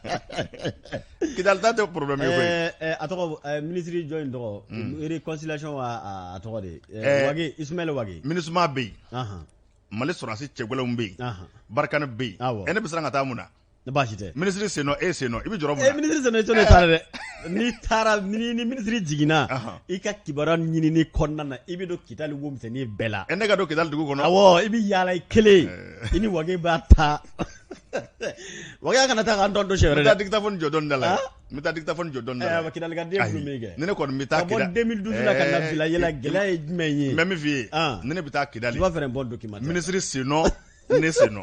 Kidali ta tɛ problème ye koyi A tɔgɔ minisiri jɔn in tɔgɔ réconciliation wa a tɔgɔ de Wage Ismaël Wage. MINUSMA bɛ yen Ahan. Mali sɔrɔdasi cɛgɛlɛnw bɛ yen Ahan. Barkhane bɛ yen Awɔ. ne bɛ siran ka taa mun na Baasi tɛ. minisiri sen nɔ e sen nɔ i bɛ jɔrɔ mun na Minisiri sen nɔ i tɛ ne taara dɛ. N'i taara ni minisiri jiginna Ahan. i ka kibaruya ɲinini kɔnɔna na i bɛ don Kidali wo misɛnnin bɛɛ la. Ne ka don Kidali dugu kɔnɔ Awɔ i bɛ yaala i kelen i ni Wage b'a ta. Waga kana taa k'an tɔn to siɲɛ wɛrɛ dɛ. N bɛ taa dictaphone jɔ dɔɔni da la. N bɛ taa dictaphone jɔ dɔɔni da la. Kidalikaden minnu bɛ kɛ. Ni ne kɔni bɛ taa Kidali. Ka bɔ 2012 la ka na bi la yala gɛlɛya ye jumɛn ye? N bɛ min f'i ye. Ni ne bɛ taa Kidali. Tu vas faire un bon documentaire. Ministre sen nɔ ne sen nɔ.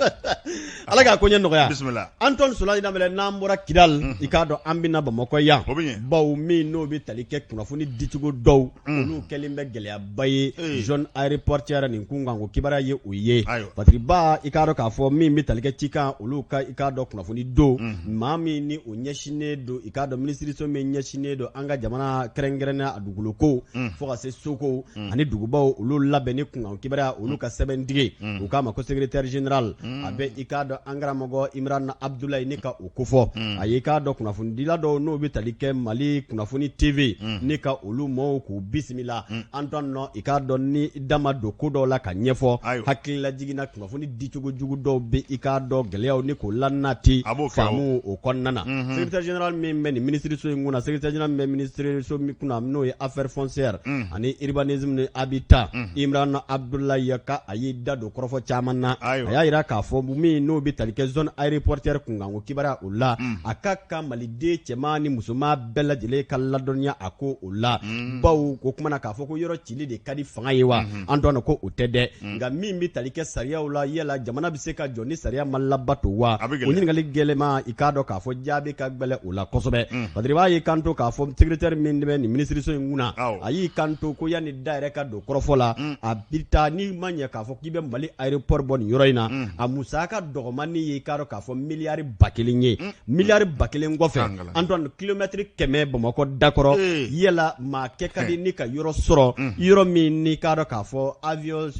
Ala k'a koɲɛ nɔgɔya. Bisimila. Antoine Solange Danbɛlɛ, n'an bɔra Kidali, i k'a dɔn an bɛ na Bamakɔ yan. O bɛ ɲɛ. Bawo min n'o bɛ tali kɛ kunnafoni dicogo dɔw, olu kɛlen bɛ gɛlɛyaba ye zone aéroportuaire nin kun kan, ko kibaruya ye o ye. Patrick Ba, i k'a dɔn k'a fɔ min bɛ tali kɛ cikan olu ka, i k'a dɔn kunnafoni don, maa min ni o ɲɛsinnen don, i k'a dɔn minisiriso min ɲɛsinnen don an ka jamana kɛrɛnkɛrɛnnenya a dugukolo ko fo ka se soko ani dugubaw olu labɛnni kunkan kibaruya olu ka sɛbɛntigi, u k'a ma ko secrétaire général, a bɛ i k'a dɔn an karamɔgɔ Imran Abdulayi ni ka o kofɔ. A ye i k'a dɔn kunnafonidila dɔw n'o bɛ tali kɛ Mali kunnafoni TV ni ka olu mɔɔw k'u bisimila. Antoine nɔ, i k'a dɔn ni da ma don ko dɔw la ka ɲɛfɔ, hakililajigin na kunnafoni dicogo jugu dɔw bɛ i k'a dɔn gɛlɛyaw ni k'o lanati faamu o kɔnɔna na. Secrétaire général min bɛ nin minisiriso in kunna, secrétaire général min bɛ minisiriso min kunna n'o ye affaires foncières ani urbanisme ni habitat, Imran Abdulayi, ka a y'i da don kɔrɔfɔ caman na. A y'a jira k'a fɔ min n'o bɛ tali kɛ zone aéroportuaire kunkan ko kibaruya o la, a ka kan maliden cɛman ni musoman bɛɛ lajɛlen ka ladɔnniya a ko o la, bawo o kuma na k'a fɔ ko yɔrɔ cili de ka di fanga ye wa, Antoine, ko o tɛ dɛ. Nka min bɛ tali kɛ sariyaw la, yala jamana bɛ se ka jɔ ni sariya ma labato wa? O ɲininkali gɛlɛma, i k'a dɔn k'a fɔ jaabi ka gɛlɛn o la kosɛbɛ. Patrik Ba y'i kanto k'a fɔ secrétaire min bɛ nin minisiriso in kunna, a y'i kanto ko yanni da yɛrɛ ka don kɔrɔfɔ la, a bɛ taa n'i ma ɲɛ k'a fɔ k'i bɛ Mali aéroport bɔ nin yɔrɔ in na, a musaka dɔgɔmanni ye i k'a dɔn k'a fɔ miliyari 1000 ye. Miliyari 1000 kɔfɛ, Antoine, kilomɛtiri 100 Bamakɔ dakɔrɔ, yala maa kɛ ka di ni ka yɔrɔ sɔrɔ, yɔrɔ min n'i k'a dɔn k'a fɔ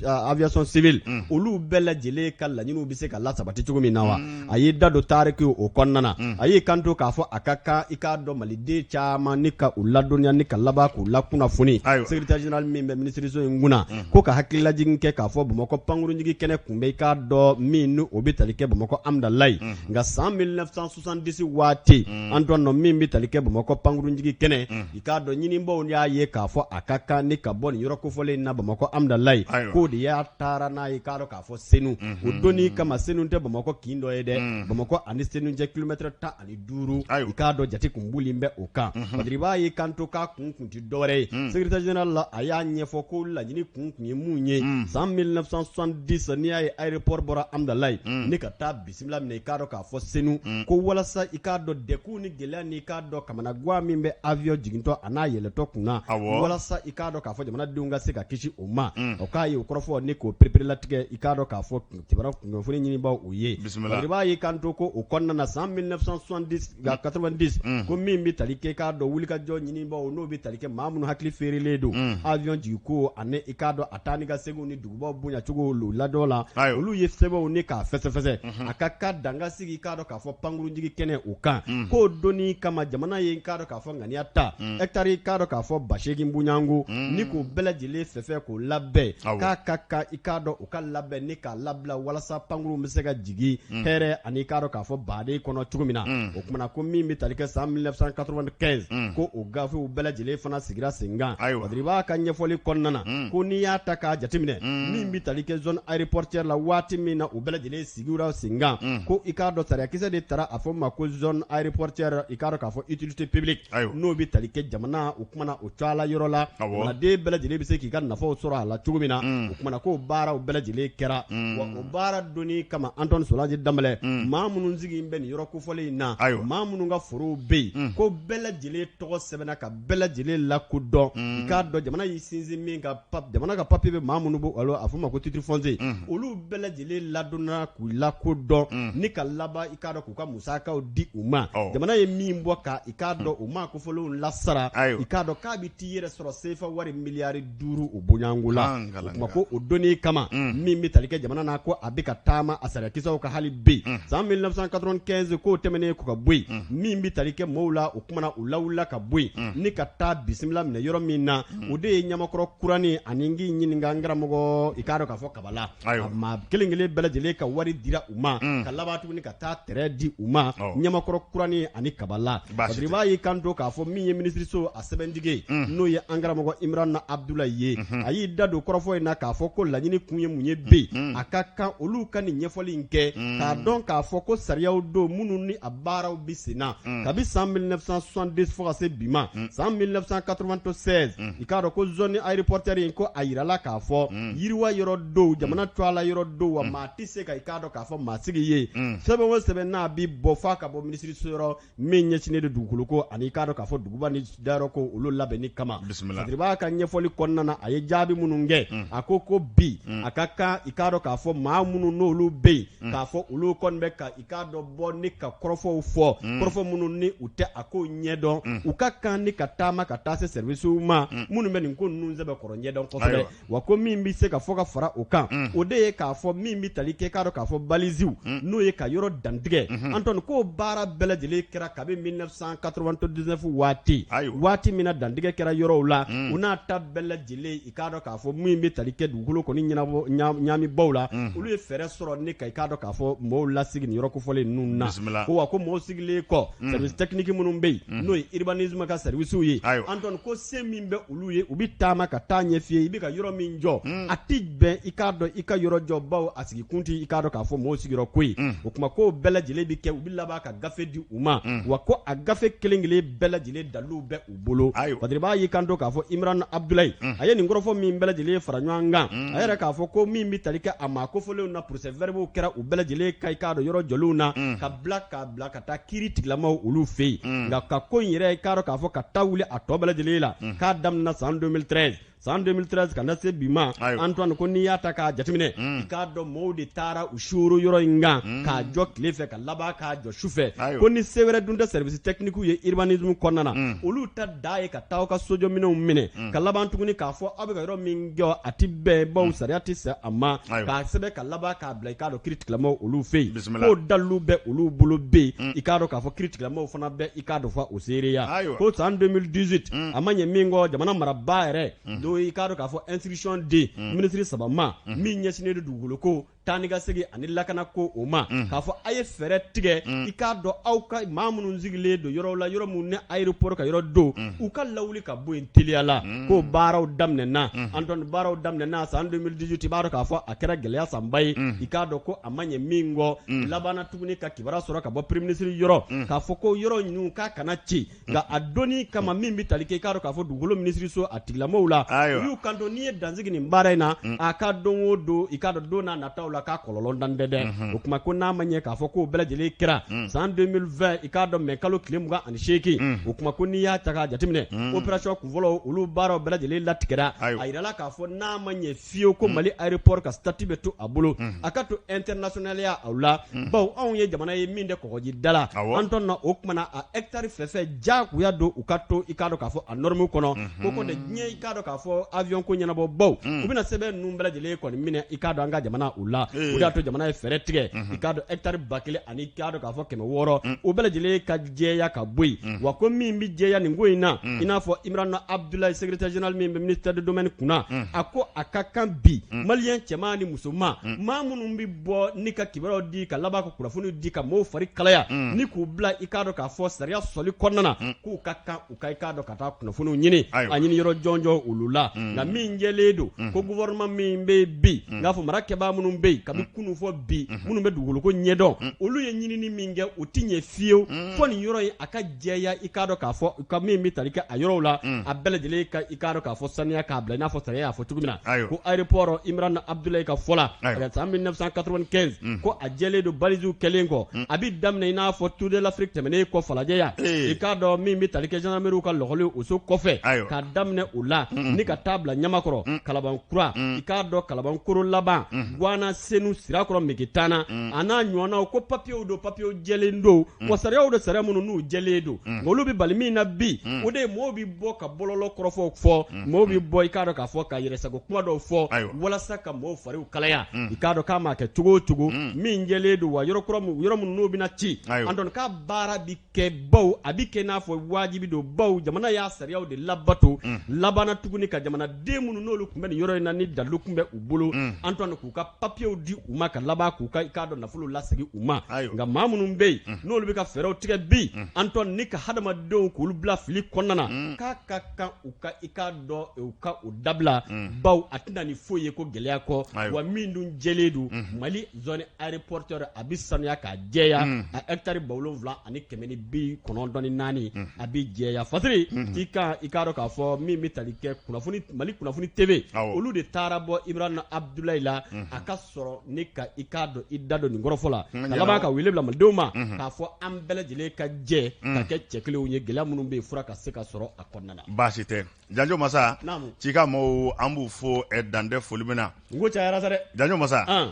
aviation civile olu bɛɛ lajɛlen ka laɲiniw bɛ se ka lasabati cogo min na wa? A y'i da don tariki o kɔnɔna na. A y'i kanto k'a fɔ a ka kan i k'a dɔn maliden caman ni ka u ladɔnniya ni ka laban k'u lakunnafoni. Secrétaire général min bɛ minisiriso in kunna, ko ka hakililajigin kɛ k'a fɔ Bamakɔ pankurunjigin kɛnɛ kun bɛ i k'a dɔn min ni o bɛ tali kɛ Bamakɔ Amudalayi. Nka san 1970 waati, Antoine nɔ, min bɛ tali kɛ Bamakɔ pankurunjigin kɛnɛ, i k'a dɔn ɲininbaw y'a ye k'a fɔ a ka kan ni ka bɔ nin yɔrɔ kofɔlen in na Bamakɔ Amudalayi, k'o de y'a taara n'a ye i k'a dɔn k'a fɔ Senu. O donni kama, Senu tɛ Bamakɔ kin dɔ ye dɛ. Bamakɔ ani Senu cɛ kilomɛtɛrɛ 15, i k'a dɔn jate kun bolilen bɛ o kan. Patrik Ba y'i kanto k'a kun kun tɛ dɔwɛrɛ ye, secrétaire général la, a y'a ɲɛfɔ ko laɲini kun kun ye mun ye san 1970, n'i y'a ye aéroport bɔra Amudalayi ni ka taa bisimila minɛ i k'a dɔn k'a fɔ Senu, ko walasa i k'a dɔn dɛkun ni gɛlɛya ni i k'a dɔn kamanagan min bɛ avion jigintɔ a n'a yɛlɛtɔ kunna, walasa i k'a dɔn k'a fɔ jamanadenw ka se ka kisi o ma. O k'a ye o kɔrɔfɔ ni k'o pereperelatigɛ i k'a dɔn k'a fɔ kibaruya kunnafoni ɲinibaw o ye. Patrik Ba y'i kanto ko o kɔnɔna na san 1970 90, ko min bɛ tali kɛ k'a dɔn wulikajɔ ɲinibaw n'o bɛ tali kɛ maa minnu hakili feerelen don avion jigiko ani i k'a dɔn a taa ni ka seginw ni dugubaw bonyacogo olu ladɔn la, olu ye sɛbɛnw ni k'a fɛsɛfɛsɛ, a ka kan danga sigi i k'a dɔn k'a fɔ pankurunjigi kɛnɛ o kan. K'o donni kama, jamana ye i k'a dɔn k'a fɔ ŋaniya ta hectare i k'a dɔn k'a fɔ 8000 bonyanko ni k'o bɛɛ lajɛlen fɛfɛ k'o labɛn, k'a ka kan i k'a dɔn u ka labɛn ni k'a labila walasa pankurun bɛ se ka jigin hɛrɛ ani i k'a dɔn k'a fɔ baden kɔnɔ cogo min na. O kumana ko min bɛ tali kɛ san 1995, ko o gafew bɛɛ lajɛlen fana sigira sen kan. Patrik Ba ka ɲɛfɔli kɔnɔna na, ko n'i y'a ta k'a jateminɛ, min bɛ tali kɛ zone aéroportuaire la, waati min na u bɛɛ lajɛlen sigira sen kan, ko i k'a dɔn sariyakisɛ de tara a fɔ ma ko zone aéroportuaire i k'a dɔn k'a fɔ utilité publique, n'o bɛ tali kɛ jamana o kumana o cayala yɔrɔ la, jamanaden bɛɛ lajɛlen bɛ se k'i ka nafaw sɔrɔ a la cogo min na. O kumana k'o baaraw bɛɛ lajɛlen kɛra. Wa o baara donni kama, Antoine Solange Danbɛlɛ, maa minnu sigi bɛ nin yɔrɔ kofɔlen in na, maa minnu ka forow bɛ yen, ko bɛɛ lajɛlen tɔgɔ sɛbɛnna ka bɛɛ lajɛlen lakodɔn. I k'a dɔn jamana y'i sinsin min kan, jamana ka papier bɛ maa minnu bolo, a fɔ ma ko titre foncier, olu bɛɛ lajɛlen ladɔnna k'u lakodɔn ni ka laban i k'a dɔn k'u ka musakaw di u ma. Jamana ye min bɔ ka i k'a dɔn u maa kofɔlenw lasara, i k'a dɔn k'a bɛ t'i yɛrɛ sɔrɔ sefa wari miliyari 5 o bonyanko la. O kuma ko o donni kama, min bɛ tali kɛ jamana na, ko a bɛ ka taama a sariyakisɛw ka hali bi san 1995, k'o tɛmɛnen kɔ ka bɔ yen, min bɛ tali kɛ maaw la, o kumana u lawulila ka bɔ yen ni ka taa bisimila minɛ yɔrɔ min na, o de ye Ɲamakɔrɔ kuranin ani n k'i ɲininka n karamɔgɔ, i k'a dɔn k'a fɔ Kabala, a maa kelen kelen kelen bɛɛ lajɛlen ka wari dira u ma, ka laban tuguni ka taa terrain di u ma Ɲamakɔrɔ Kuranin ani Kabala. Badiriba y'i kanto k'a fɔ min ye minisiriso a sɛbɛntigi ye, n'o ye an karamɔgɔ Imurana Abudulayi ye, a y'i da don kɔrɔfɔ in na k'a fɔ ko laɲini kun ye mun ye bi, a ka kan olu ka nin ɲɛfɔli in kɛ k'a dɔn k'a fɔ ko sariyaw don minnu ni a baaraw bɛ sen na kabi san 1970 fo ka se bi ma san 1996. I k'a dɔn ko zone aéroportuaire in, ko a yirala k'a fɔ yiriwa yɔrɔ don, jamana tɔgɔla yɔrɔ don, wa maa tɛ se ka i k'a dɔn k'a fɔ maa sigi yen. Sɛbɛn o sɛbɛn n'a bɛ bɔ, f'a ka bɔ minisiriso yɔrɔ min ɲɛsinnen don dugukolo ko ani i k'a dɔn k'a fɔ duguba ni dayɔrɔ ko olu labɛnni kama. Sadiriba ka ɲɛfɔli kɔnɔna na, a ye jaabi minnu kɛ, a ko ko bi a ka kan i k'a dɔn k'a fɔ maa minnu n'olu bɛ yen k'a fɔ olu kɔni bɛ ka i k'a dɔn bɔ ni ka kɔrɔfɔw fɔ, kɔrɔfɔ minnu ni u tɛ a ko ɲɛdɔn, u ka kan ni ka taama ka taa se services ma minnu bɛ nin ko ninnu sɛbɛkɔrɔ ɲɛdɔn kosɛbɛ. Wa ko min bɛ se ka fɔ ka fara o kan, o de ye k'a fɔ min bɛ tali kɛ k'a dɔn k'a fɔ balisew, n'o ye ka yɔrɔ dantigɛ, Antoine, k'o baara bɛɛ lajɛlen kɛra kabi 1999 waati, waati min na dantigɛ kɛra yɔrɔw la. U n'a ta bɛɛ lajɛlen, i k'a dɔn k'a fɔ min bɛ tali kɛ dugukolo kɔni ɲɛnabɔ ɲaamibaw la, olu ye fɛɛrɛ sɔrɔ ni ka i k'a dɔn k'a fɔ mɔgɔw lasigi nin yɔrɔ kofɔlen ninnu na. Ko wa ko mɔgɔw sigilen kɔ, service technique minnu bɛ yen, n'o ye urbanisme ka services ye, Antoine, ko se min bɛ olu ye, u bɛ taama ka taa ɲɛf'i ye i bɛ ka yɔrɔ min jɔ, a tɛ bɛn i k'a dɔn i ka yɔrɔ jɔ, bawo a sigi kun tɛ i k'a dɔn k'a fɔ mɔgɔw sigiyɔrɔ ko ye. O tuma k'o bɛɛ lajɛlen bɛ kɛ, u bɛ laban ka gafe di u ma, wa ko a gafe kelen kelen bɛɛ lajɛlen dalilu bɛ u bolo. Badiriba y'i kanto k'a fɔ Imran Abdulayi, a ye nin kɔrɔfɔ min bɛɛ lajɛlen fara ɲɔgɔn kan, a yɛrɛ k'a fɔ ko min bɛ tali kɛ a maa kofɔlenw na, procès verbaux kɛra u bɛɛ lajɛlen ka i k'a dɔn yɔrɔ jɔlenw na, ka bila k'a bila ka taa kiiri tigilamaw olu fɛ yen. Nka ka ko in yɛrɛ i k'a dɔn k'a fɔ ka taa wuli a tɔ bɛɛ lajɛlen la, k'a daminɛ san 2013, san 2013 ka na se bi ma, Antoine, ko n'i y'a ta k'a jateminɛ, i k'a dɔn mɔgɔw de taara u suru yɔrɔ in kan k'a jɔ tile fɛ ka laban k'a jɔ su fɛ. Ko ni se wɛrɛ dun tɛ service technique ye urbanisme kɔnɔna na, olu ta da ye ka taa aw ka sojɔminɛnw minɛ, ka laban tuguni k'a fɔ aw bɛ ka yɔrɔ min jɔ a tɛ bɛn, bawo sariya tɛ sɔn a ma, k'a sɛbɛn ka laban k'a bila i k'a dɔn kiiritigilamaw olu fɛ yen. K'o dalilu bɛ olu bolo bɛ yen, i k'a dɔn k'a fɔ kiiritigilamaw fana bɛ i k'a dɔn fɔ o seereya. Ko san 2018, a ma ɲɛ min kɔ, jamana marabaa yɛrɛ n'o i k'a dɔn k'a fɔ instruction di minisiri saba ma min ɲɛsinnen don dugukolo ko, taa ni ka segin ani lakana ko o ma, k'a fɔ a ye fɛɛrɛ tigɛ, i k'a dɔn aw ka maa minnu sigilen don yɔrɔw la, yɔrɔ minnu ni aéroport ka yɔrɔ don, u ka lawuli ka bɔ yen teliya la. Ko baaraw daminɛna, Antoine, baaraw daminɛna san 2018. I b'a dɔn k'a fɔ a kɛra gɛlɛya sanba ye. I k'a dɔn ko a ma ɲɛ min kɔ, labanna tuguni ka kibaruya sɔrɔ ka bɔ premier ministre yɔrɔ k'a fɔ ko yɔrɔ ninnu k'a kana ci. Nka a donni kama min bɛ tali kɛ i k'a dɔn k'a fɔ dugukolo minisiriso a tigilamɔgɔw la, u y'u kanto n'i ye dansigi nin baara in na, a ka don o don, i k'a dɔn don n'a nataw la k'a kɔlɔlɔ dan tɛ dɛ. O tuma ko n'a ma ɲɛ k'a fɔ k'o bɛɛ lajɛlen kɛra san 2020, i k'a dɔn mai kalo tile 28, o tuma ko n'i y'a ta k'a jateminɛ, opération kunfɔlɔ olu baaraw bɛɛ lajɛlen latigɛra. A yirala k'a fɔ n'a ma ɲɛ fiyewu ko Mali aéroport ka statut bɛ to a bolo, a ka to internationaliya aw la, bawo anw ye jamana ye min tɛ kɔgɔji da la. Antoine na, o tuma na a hectare fɛn jagoya don u ka to i k'a dɔn k'a fɔ a norme kɔnɔ. Ko ko diɲɛ i k'a dɔn k'a fɔ avion ko ɲɛnabɔ baw, u bɛna sɛbɛn ninnu bɛɛ lajɛlen kɔni minɛ i k'a dɔn an ka jamana u la. O de y'a to jamana ye fɛɛrɛ tigɛ, i k'a dɔn hectare 1000 ani i k'a dɔn k'a fɔ 600, o bɛɛ lajɛlen ka jɛya ka bɔ yen. Wa ko min bɛ jɛya nin ko in na, i n'a fɔ Imran Abdulayi, secrétaire général min bɛ ministère de domaine kunna, a ko a ka kan bi malien cɛman ni musoman, maa minnu bɛ bɔ ni ka kibaruyaw di ka laban ka kunnafoni di ka mɔgɔw fari kalaya ni k'u bila i k'a dɔn k'a fɔ sariya sɔsɔli kɔnɔna na, k'u ka kan u ka i k'a dɔn ka taa kunnafoniw ɲini a ɲini yɔrɔ jɔnjɔn olu la. Nka min jɛlen don, ko gouvernement min bɛ bi, n'a fɔ marakɛbaa minnu bɛ yen kabi kunun fɔ bi, minnu bɛ dugukoloko ɲɛdɔn, olu ye ɲinini min kɛ, o tɛ ɲɛ fiyewu fo nin yɔrɔ in a ka jɛya, i k'a dɔn k'a fɔ ka min bɛ tali kɛ a yɔrɔw la, a bɛɛ lajɛlen ka i k'a dɔn k'a fɔ saniya k'a bila i n'a fɔ sariya y'a fɔ cogo min na. Ko aéroport, Imran Abdulayi ka fɔ la, san 1995, ko a jɛlen don balisew kɛlen kɔ, a bɛ daminɛ i n'a fɔ Tour de l'Afrique tɛmɛnen kɔ Falajɛ yan, i k'a dɔn min bɛ tali kɛ gendarmerie ka lɔgɔli o so kɔfɛ, k'a daminɛ o la ni ka taa bila Ɲamakɔrɔ, Kalabankura, i k'a dɔn Kalabankoro laban, Guana Senu Sirakɔrɔ Megetana, a n'a ɲɔgɔnnaw, ko papiyew don, papiyew jɛlen don, wa sariyaw don, sariya minnu n'u jɛlen don. Nka olu bɛ bali min na bi, o de ye mɔgɔw bɛ bɔ ka bɔlɔlɔ kɔrɔfɔw fɔ, mɔgɔw bɛ bɔ i k'a dɔn k'a fɔ ka yɛrɛsago kuma dɔw fɔ walasa ka mɔgɔw fariw kalaya. I k'a dɔn k'a maa kɛ cogo o cogo, min jɛlen don, wa yɔrɔ kura yɔrɔ minnu n'u bɛna ci, Antoine, k'a baara bɛ kɛ, bawo a bɛ kɛ n'a fɔ wajibi don, bawo jamana y'a sariyaw de labato. Labanna tuguni ka jamanaden minnu n'olu tun bɛ nin yɔrɔ in na ni dalilu tun bɛ u bolo, Antoine, k'u ka papiyew Papiyew di u ma ka laban k'u ka i k'a dɔn nafolo lasegin u ma. Nka maa minnu bɛ yen, n'olu bɛ ka fɛɛrɛw tigɛ bi, Antoine, ni ka hadamadenw k'olu bila fili kɔnɔna na, k'a ka kan u ka i k'a dɔn u ka o dabila, bawo a tɛna ni foyi ye ko gɛlɛya kɔ. Wa min dun jɛlen don, Mali zone aéroportuaire a bɛ sanuya k'a jɛya, a hectare 7194, a bɛ jɛya. Fasiri k'i kan i k'a dɔn k'a fɔ min bɛ tali kɛ kunnafoni Mali kunnafoni TV, olu de taara bɔ Ibrahim Abdulayi la, a ka sɔrɔ ni ka i k'a dɔn i da don nin kɔrɔfɔ la, ka laban ka wele bila malidenw ma k'a fɔ an bɛɛ lajɛlen ka jɛ ka kɛ cɛ kelenw ye, gɛlɛya minnu bɛ yen, fura ka se ka sɔrɔ a kɔnɔna na. Baasi tɛ, Janjo Masa. Cikan maaw, an b'u fo dan tɛ foli min na. N ko cayara sa dɛ. Janjo Masa,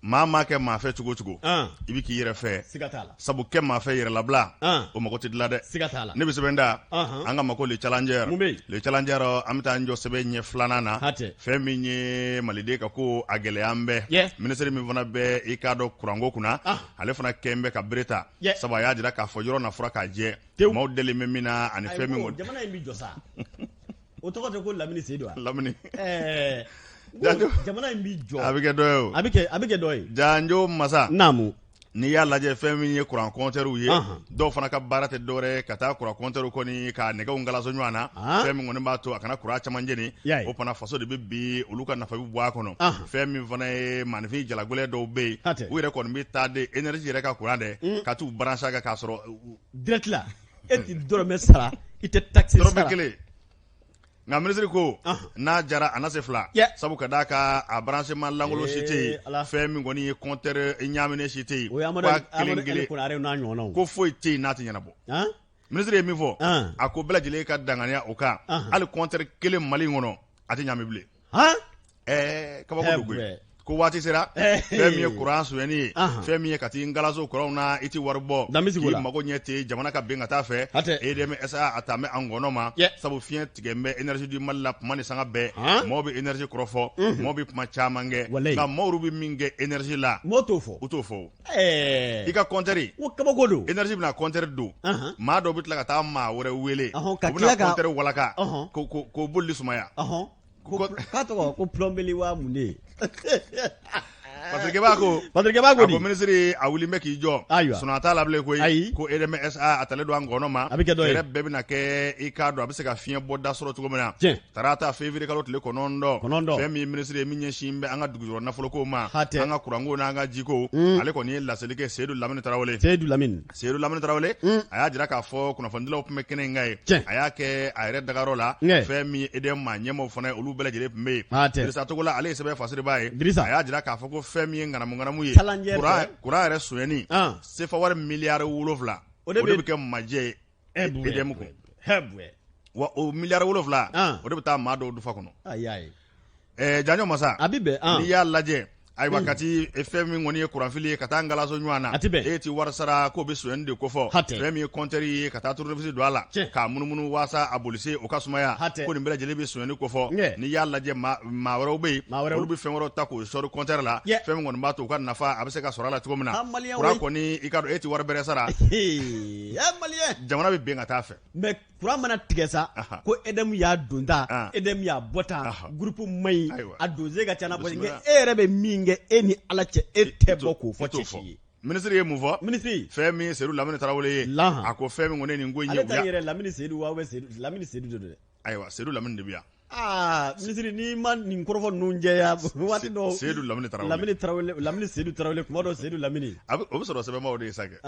maa maa kɛ maa fɛ cogo o cogo, i bɛ k'i yɛrɛ fɛ. Siga t'a la. Sabu kɛ maa fɛ yɛrɛlabila, o mago tɛ dilan dɛ. Siga t'a la. Ne bɛ sɛbɛn da an ka mako Le Challenger. Mun bɛ yen? Le Challenger, an bɛ taa an jɔ sɛbɛn ɲɛ filanan na. Hatɛ. Fɛn min ye maliden ka ko a gɛlɛya an bɛɛ. Minisiri min fana bɛ i k'a dɔn kuranko kunna, ale fana kɛn bɛ ka bere ta. Sabu a y'a jira k'a fɔ yɔrɔ na fura k'a jɛ. Maaw dalen bɛ min na ani fɛn min kɔni. Jamana in bɛ jɔ sa. O tɔgɔ tɛ ko Lamini Seyidu wa? Lamini. Ɛɛ jamana in bɛ jɔ. A bɛ kɛ dɔ ye o. A bɛ kɛ, a bɛ kɛ dɔ ye. Janjo Masa. Naamu. N'i y'a lajɛ fɛn min ye kuran kɔntɛriw ye, dɔw fana ka baara tɛ dɔwɛrɛ ye ka taa kuran kɔntɛriw kɔni ka nɛgɛw galaso ɲɔgɔn na, fɛn min kɔni b'a to a kana kuran caman jeni, o fana faso de bɛ bi olu ka nafa bɛ bɔ a kɔnɔ. Fɛn min fana ye maaninfin jalagɛlɛn dɔw bɛ yen, u yɛrɛ kɔni bɛ taa de énergie yɛrɛ ka kuran dɛ ka t'u brancher a kan k'a sɔrɔ direct la, e tɛ dɔrɔmɛ sara, i tɛ taxe sara. Dɔrɔmɛ kelen. Nka minisiri ko n'a jara a na se fila, sabu ka d'a kan a branchement lankolon si tɛ yen, fɛn min kɔni ye compteur ɲaaminen si tɛ yen, kelen kelen ko foyi tɛ yen n'a tɛ ɲɛnabɔ. Minisiri ye min fɔ, a ko bɛɛ lajɛlen ka danganiya o kan, hali compteur kelen Mali in kɔnɔ a tɛ ɲaami bilen. Ɛɛ kabako don koyi. Ko waati sera fɛn min ye kuran sonyɛni ye, fɛn min ye ka t'i ngalaso kuranw na, i tɛ wari bɔ, k'i mago ɲɛ ten, jamana ka bin ka taa fɛ. EDM SA a taa bɛ an gɔnɔ ma, sabu fiɲɛ tigɛ bɛ énergie du Mali la kuma ni sanga bɛɛ. Maaw bɛ énergie kɔrɔfɔ, maaw bɛ kuma caman kɛ, nka maaw bɛ min kɛ énergie la, maaw t'o fɔ, u t'o fɔ. I ka compteur, ko kabako don, énergie bɛna compteur don, maa dɔw bɛ tila ka taa maa wɛrɛ wele, ka tila ka compteur walaka k'o bolili sumaya. K'a tɔgɔ ko plomberie wa mun de ye? Patrick b'a ko Patrick b'a ko minisiri a wuli bɛ k'i jɔ. Ayiwa, sinon a t'a la bilen koyi. Ayi, ko EDM SA a talen don an gɔnɔ ma. A bɛ kɛ dɔ ye. Fɛɛrɛ bɛɛ bɛna kɛ, i k'a dɔn a bɛ se ka fiɲɛ bɔda sɔrɔ cogo min na. Tiɲɛ. Tarata février kalo tile 9. 9. Fɛn min ye minisiri ye min ɲɛsin bɛ an ka dugujukɔrɔ nafoloko ma. Hatɛ. An ka kuranko n'an ka jiko. Ale kɔni ye laseli kɛ, Seyidu Lamini Tarawele. Seyidu Lamini. Seyidu Lamini Tarawele, a y'a jira k'a fɔ kunnafonidilaw tun bɛ kɛnɛ in kan yen. A y'a kɛ a yɛrɛ dagayɔrɔ la. Fɛn min ye EDM maa ɲɛmaaw fana ye, olu bɛɛ lajɛlen tun bɛ yen. Dirisa Togola, ale ye sɛbɛn fasiribaa ye. Dirisa. A y'a jira k'a fɔ ko fɛn min ye ŋanamu ŋanamu ye, kuran yɛrɛ sonyɛni, sefa wari miliyari 7, o de bɛ kɛ majɛ ye EDM kun. Wa o miliyari 7, o de bɛ taa maa dɔw dufa kɔnɔ. Janjo Masa, a bɛ bɛn. N'i y'a lajɛ, ayiwa, ka ti fɛn min kɔni ye kuranfili ye ka taa ngalaso ɲɔgɔn na, a tɛ bɛn. E ti wari sara k'o bɛ sonyɛni de kofɔ. Fɛn min ye compteur ye ka taa tournevis don a la k'a munumunu waasa a bolisen o ka sumaya, ko nin bɛɛ lajɛlen bɛ sonyɛni kofɔ. N'i y'a lajɛ, maa wɛrɛw bɛ yen, olu bɛ fɛn wɛrɛw ta k'o sɔri compteur la, fɛn min kɔni b'a to u ka nafa a bɛ se ka sɔrɔ a la cogo min na. Kuran kɔni, i ka dɔn e ti wari bɛrɛ sara, jamana bɛ bin ka taa fɛ. Mais kuran mana tigɛ sa, ko EDM y'a don tan, EDM y'a bɔ tan, groupe man ɲi, a donsen ka ca n'a bɔ. E yɛrɛ bɛ min kɛ e ni Ala cɛ, e tɛ bɔ k'o fɔ cɛ si ye. Minisiri ye mun fɔ? Minisiri. Fɛn min ye Seyidu Lamini Tarawele ye, a ko fɛn min kɔni nin ko in ye. Ale ta yɛrɛ Lamini Seyidu wa Lamini Seyidu de don dɛ. Ayiwa, Seyidu Lamini de bɛ yan. Aa minisiri, n'i ma nin kɔrɔfɔ ninnu jɛya waati dɔw. Seyidu Lamini Tarawele. Lamini Tarawele, Lamini Seyidu Tarawele, kuma dɔ Seyidu Lamini. O bɛ sɔrɔ sɛbɛnbaw de ye sa kɛ.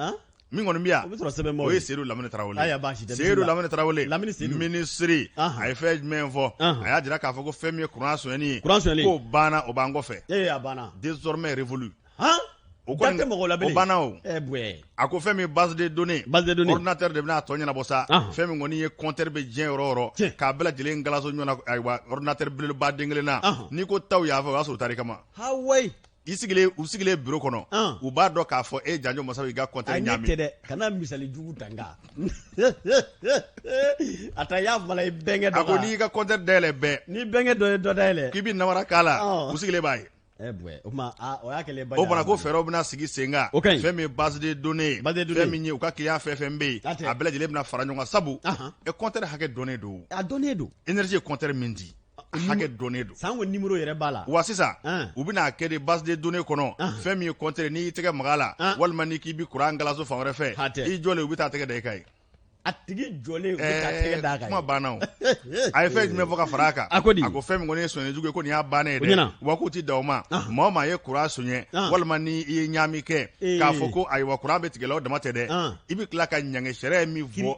Min kɔni bɛ yan, o bɛ sɔrɔ sɛbɛnbaw o ye Seyidu Lamini Tarawele. Ayiwa, baasi tɛ. Seyidu Lamini Tarawele. Lamini Seyidu. Minisiri, a ye fɛn jumɛn fɔ? A y'a jira k'a fɔ ko fɛn min ye kuran sonyɛni ye. Kuran sonyɛni. K'o banna, o b'an kɔfɛ. Ee, a banna. Désormais révolu. Han. O kɔni da tɛ mɔgɔ la bilen. O banna o. Ɛ bwɛ. A ko fɛn min ye base de données. Base de données. Ordinateur de bɛna a tɔ ɲɛnabɔ sa. Fɛn min kɔni ye compteur bɛ diɲɛ yɔrɔ o yɔrɔ. K'a bɛɛ lajɛlen galaso ɲɔgɔn na, ayiwa, ordinateur belebeleba den kelen na. N'i ko taw y'a fɛ, o y'a sɔrɔ u taar'i kama. Hawayi. U sigilen bureau kɔnɔ, u b'a dɔn k'a fɔ e Janjo Masa y'i ka compteur ɲaami. Ne tɛ dɛ, kana misali jugu ta n kan. A ta y'a fala i bɛnkɛ dɔ A ko n'i y'i ka compteur dayɛlɛ bɛɛ. N'i bɛnkɛ dɔ ye dɔ dayɛlɛ. K'i bɛ namara k'a la, u sigilen b'a ye. O tuma o y'a kɛlen o fana ko fɛɛrɛw bɛna sigi sen kan. O ka ɲi. Fɛn min ye base de données ye. Base de données. Fɛn min ye u ka client fɛn fɛn bɛ yen, a bɛɛ lajɛlen bɛna fara ɲɔgɔn kan, sabu e compteur hakɛ dɔnnen don. A dɔnnen don. Énergie ye compteur min di. Hakɛ dɔnnen don. Sanko numéro yɛrɛ b'a la. Wa sisan u bɛna kɛ de base de données kɔnɔ, fɛn min ye compteur, n'i y'i tɛgɛ maga a la walima n'i k'i bɛ courant galaso fan wɛrɛ fɛ, i jɔlen, u bɛ taa tɛgɛ da i kan yen. A tigi jɔlen, u bɛ taa tɛgɛ d'a kan. Kuma banna o. A ye fɛn jumɛn fɔ ka fara a kan? A ko di? A ko fɛn min kɔni ye sonyɛli jugu ye, ko nin y'a bannen ye dɛ. Wa k'u ti dan o ma. Maa o maa ye courant sonyɛ walima ni i ye ɲaami kɛ k'a fɔ ko ayiwa courant bɛ tigɛ la, o dama tɛ dɛ, i bɛ tila ka ɲangi, sariya ye min fɔ,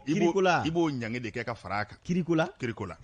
i b'o ɲangi de kɛ ka fara a kan. Kiriko la. Kiriko la.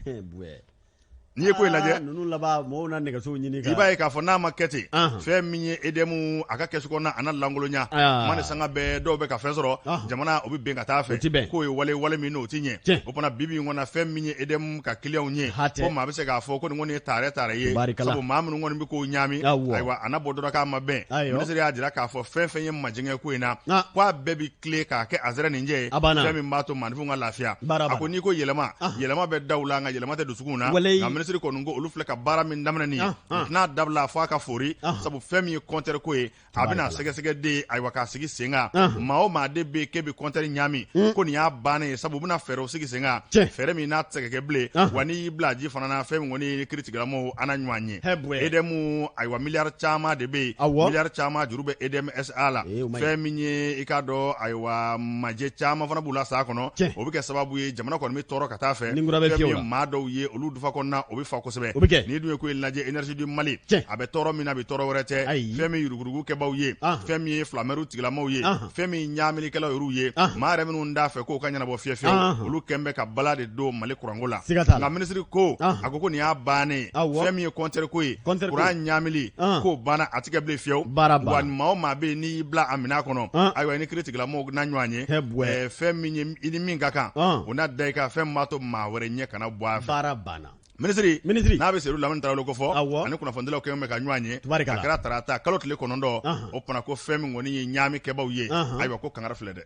N'i ye ko in lajɛ, ninnu laban mɔgɔw na nɛgɛsow ɲini i b'a ye k'a fɔ n'a ma kɛ ten, fɛn min ye EDM a ka kɛsu kɔnɔna a na lankolonya kuma ni sanga bɛɛ, dɔw bɛ ka fɛn sɔrɔ jamana, o bɛ bin ka taa fɛ, k'o ye wale min n'o tɛ ɲɛ. O fana bi bi in kɔnɔ, fɛn min ye EDM ka kiliyanw ye, ko maa bɛ se k'a fɔ ko nin kɔni ye taarɛ taarɛ ye, sabu maa minnu kɔni bɛ k'o ɲaami, ayiwa a na bɔ dɔrɔn k'a ma bɛn. Minisiri y'a jira k'a fɔ fɛn fɛn ye majɛngɛ ko in na, k'a bɛɛ bɛ tilen k'a kɛ a zɛrɛ nin jɛ ye, fɛn min b'a to maaninfinw ka lafiya. A ko n'i ko yɛlɛma, yɛlɛma bɛ daw la, nka yɛlɛma tɛ dusukun na. Nka minisiri kɔni ko olu filɛ ka baara min daminɛ nin ye, u tɛna dabila fo a ka fori, sabu fɛn min ye compteur ko ye, a bɛna sɛgɛsɛgɛ de, ayiwa k'a sigi sen kan. Maa o maa de bɛ yen k'e bɛ compteur ɲaami, ko nin y'a bannen ye, sabu u bɛna fɛɛrɛw sigi sen kan, fɛɛrɛ min n'a tɛ se ka kɛ bilen. Wa n'i y'i bila ji fana na, fɛn min kɔni ye kiiritigɛlamɔgɔw, an na ɲɔgɔn ye. EDM, ayiwa miliyari caman de bɛ yen, miliyari caman juru bɛ EDM SA la. Fɛn min ye i k'a dɔn, ayiwa majɛ caman fana b'u la sa kɔnɔ, o bɛ kɛ sababu ye jamana kɔni bɛ tɔɔrɔ ka taa fɛ. Fɛn min ye maa dɔw ye, olu dufa kɔnɔna o bɛ fa kosɛbɛ. N'i dun ye ko in lajɛ, énergie du Mali a bɛ tɔɔrɔ min na, a bɛ tɔɔrɔ wɛrɛ tɛ, fɛn min yuruguyurugu kɛbaw ye, fɛn min ye filamɛriw tigilamaw ye, fɛn min ɲaamilikɛlaw yɛrɛw ye, maa yɛrɛ minnu t'a fɛ k'o ka ɲɛnabɔ fiye fiyewu, olu kɛn bɛ ka bala de don Mali kuranko la. Nka minisiri ko, a ko ko nin y'a bannen ye. Fɛn min ye compteur ko ye, kuran ɲaamili k'o banna, a tɛ kɛ bilen fiyewu. Wa maa o maa bɛ yen n'i y'i bila a minɛn kɔnɔ, ayiwa i ni kiiritigɛlamɔgɔw na ɲɔgɔn ye. Fɛn min ye i ni min ka kan, o na da i kan, fɛn min b'a to maa wɛrɛ ɲɛ kana bɔ a fɛ. Baara banna. Minisiri n'a bɛ Seyidu Lamini Tarawele ko fɔ, ani kunnafonidilaw kɛlen bɛ ka ɲɔgɔn ye, a kɛra tarata kalo tile 9, o fana ko fɛn min kɔni ye ɲaami kɛbaw ye, ayiwa ko kangari filɛ dɛ.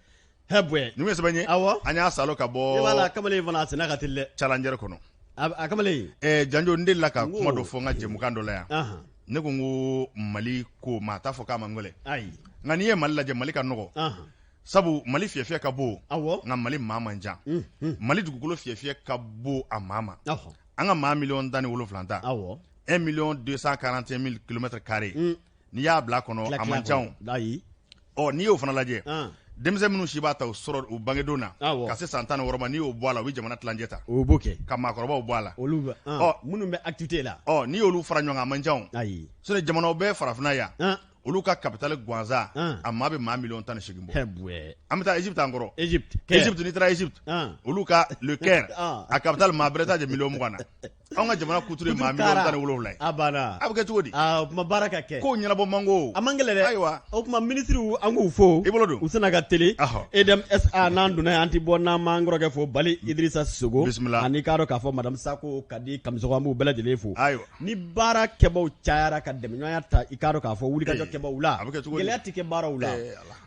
Nin ye sɛbɛn ye, an y'a salo ka bɔ kamalen fana a senna ka teli dɛ, Challenger kɔnɔ. A kamalen Janjo, n delila ka kuma dɔ fɔ n ka jɛmukan dɔ la yan. Ne ko n ko Mali ko maa t'a fɔ k'a man gɛlɛn, nka n'i ye Mali lajɛ, Mali ka nɔgɔ, sabu Mali fiyɛfiyɛ ka bon, nka Mali maa man ca. Mali dugukolo fiyɛfiyɛ ka bon a maa ma. An ka maa 17 million ta, 1 241 000 kilomètres carrés, n'i y'a bila a kɔnɔ, a man ca. Ɔ, n'i y'o fana lajɛ, denmisɛn minnu si b'a ta u sɔrɔ u bangedon na ka se san 16 ma, n'i y'o bɔ a la, u bɛ jamana tilancɛ ta. O b'o kɛ. Ka maakɔrɔbaw bɔ a la. Olu ɔ minnu bɛ activité la. Ɔ, n'i y'olu fara ɲɔgɔn kan, a man ca o. Sinon jamanaw bɛɛ farafinna yan, olu ka capitale gansan, a maa bɛ maa 18 million bɔ. An bɛ taa Egypte an kɔrɔ. Egypte. Egypte, n'i taara Egypte, olu ka le Caire, a capitale, maa bɛrɛ t'a jɛ 20 million na. Anw ka jamana kuturu ye maa 17 million ye. A banna. A bɛ kɛ cogo di? O tuma baara ka kɛ. Kow ɲɛnabɔ man go. A man gɛlɛn dɛ. Ayiwa. O tuma minisiriw, an k'u fo. I bolo don. U sina ka teli. EDM SA, n'an donna yan, an ti bɔ n'an m'an kɔrɔkɛ fo, Bali Idrissa Sisoko. Bisimila. Ani k'a dɔn k'a fɔ madame Sako Kadi Kamisɔkɔ, an b'u bɛɛ lajɛlen fo. Ayiwa. Ni baara kɛbaw cayara ka dɛmɛɲɔgɔnya ta, i k'a dɔn k'a fɔ wulikajɔ kɛbaw la, a bɛ kɛ cogo di? Gɛlɛya tɛ kɛ baaraw la.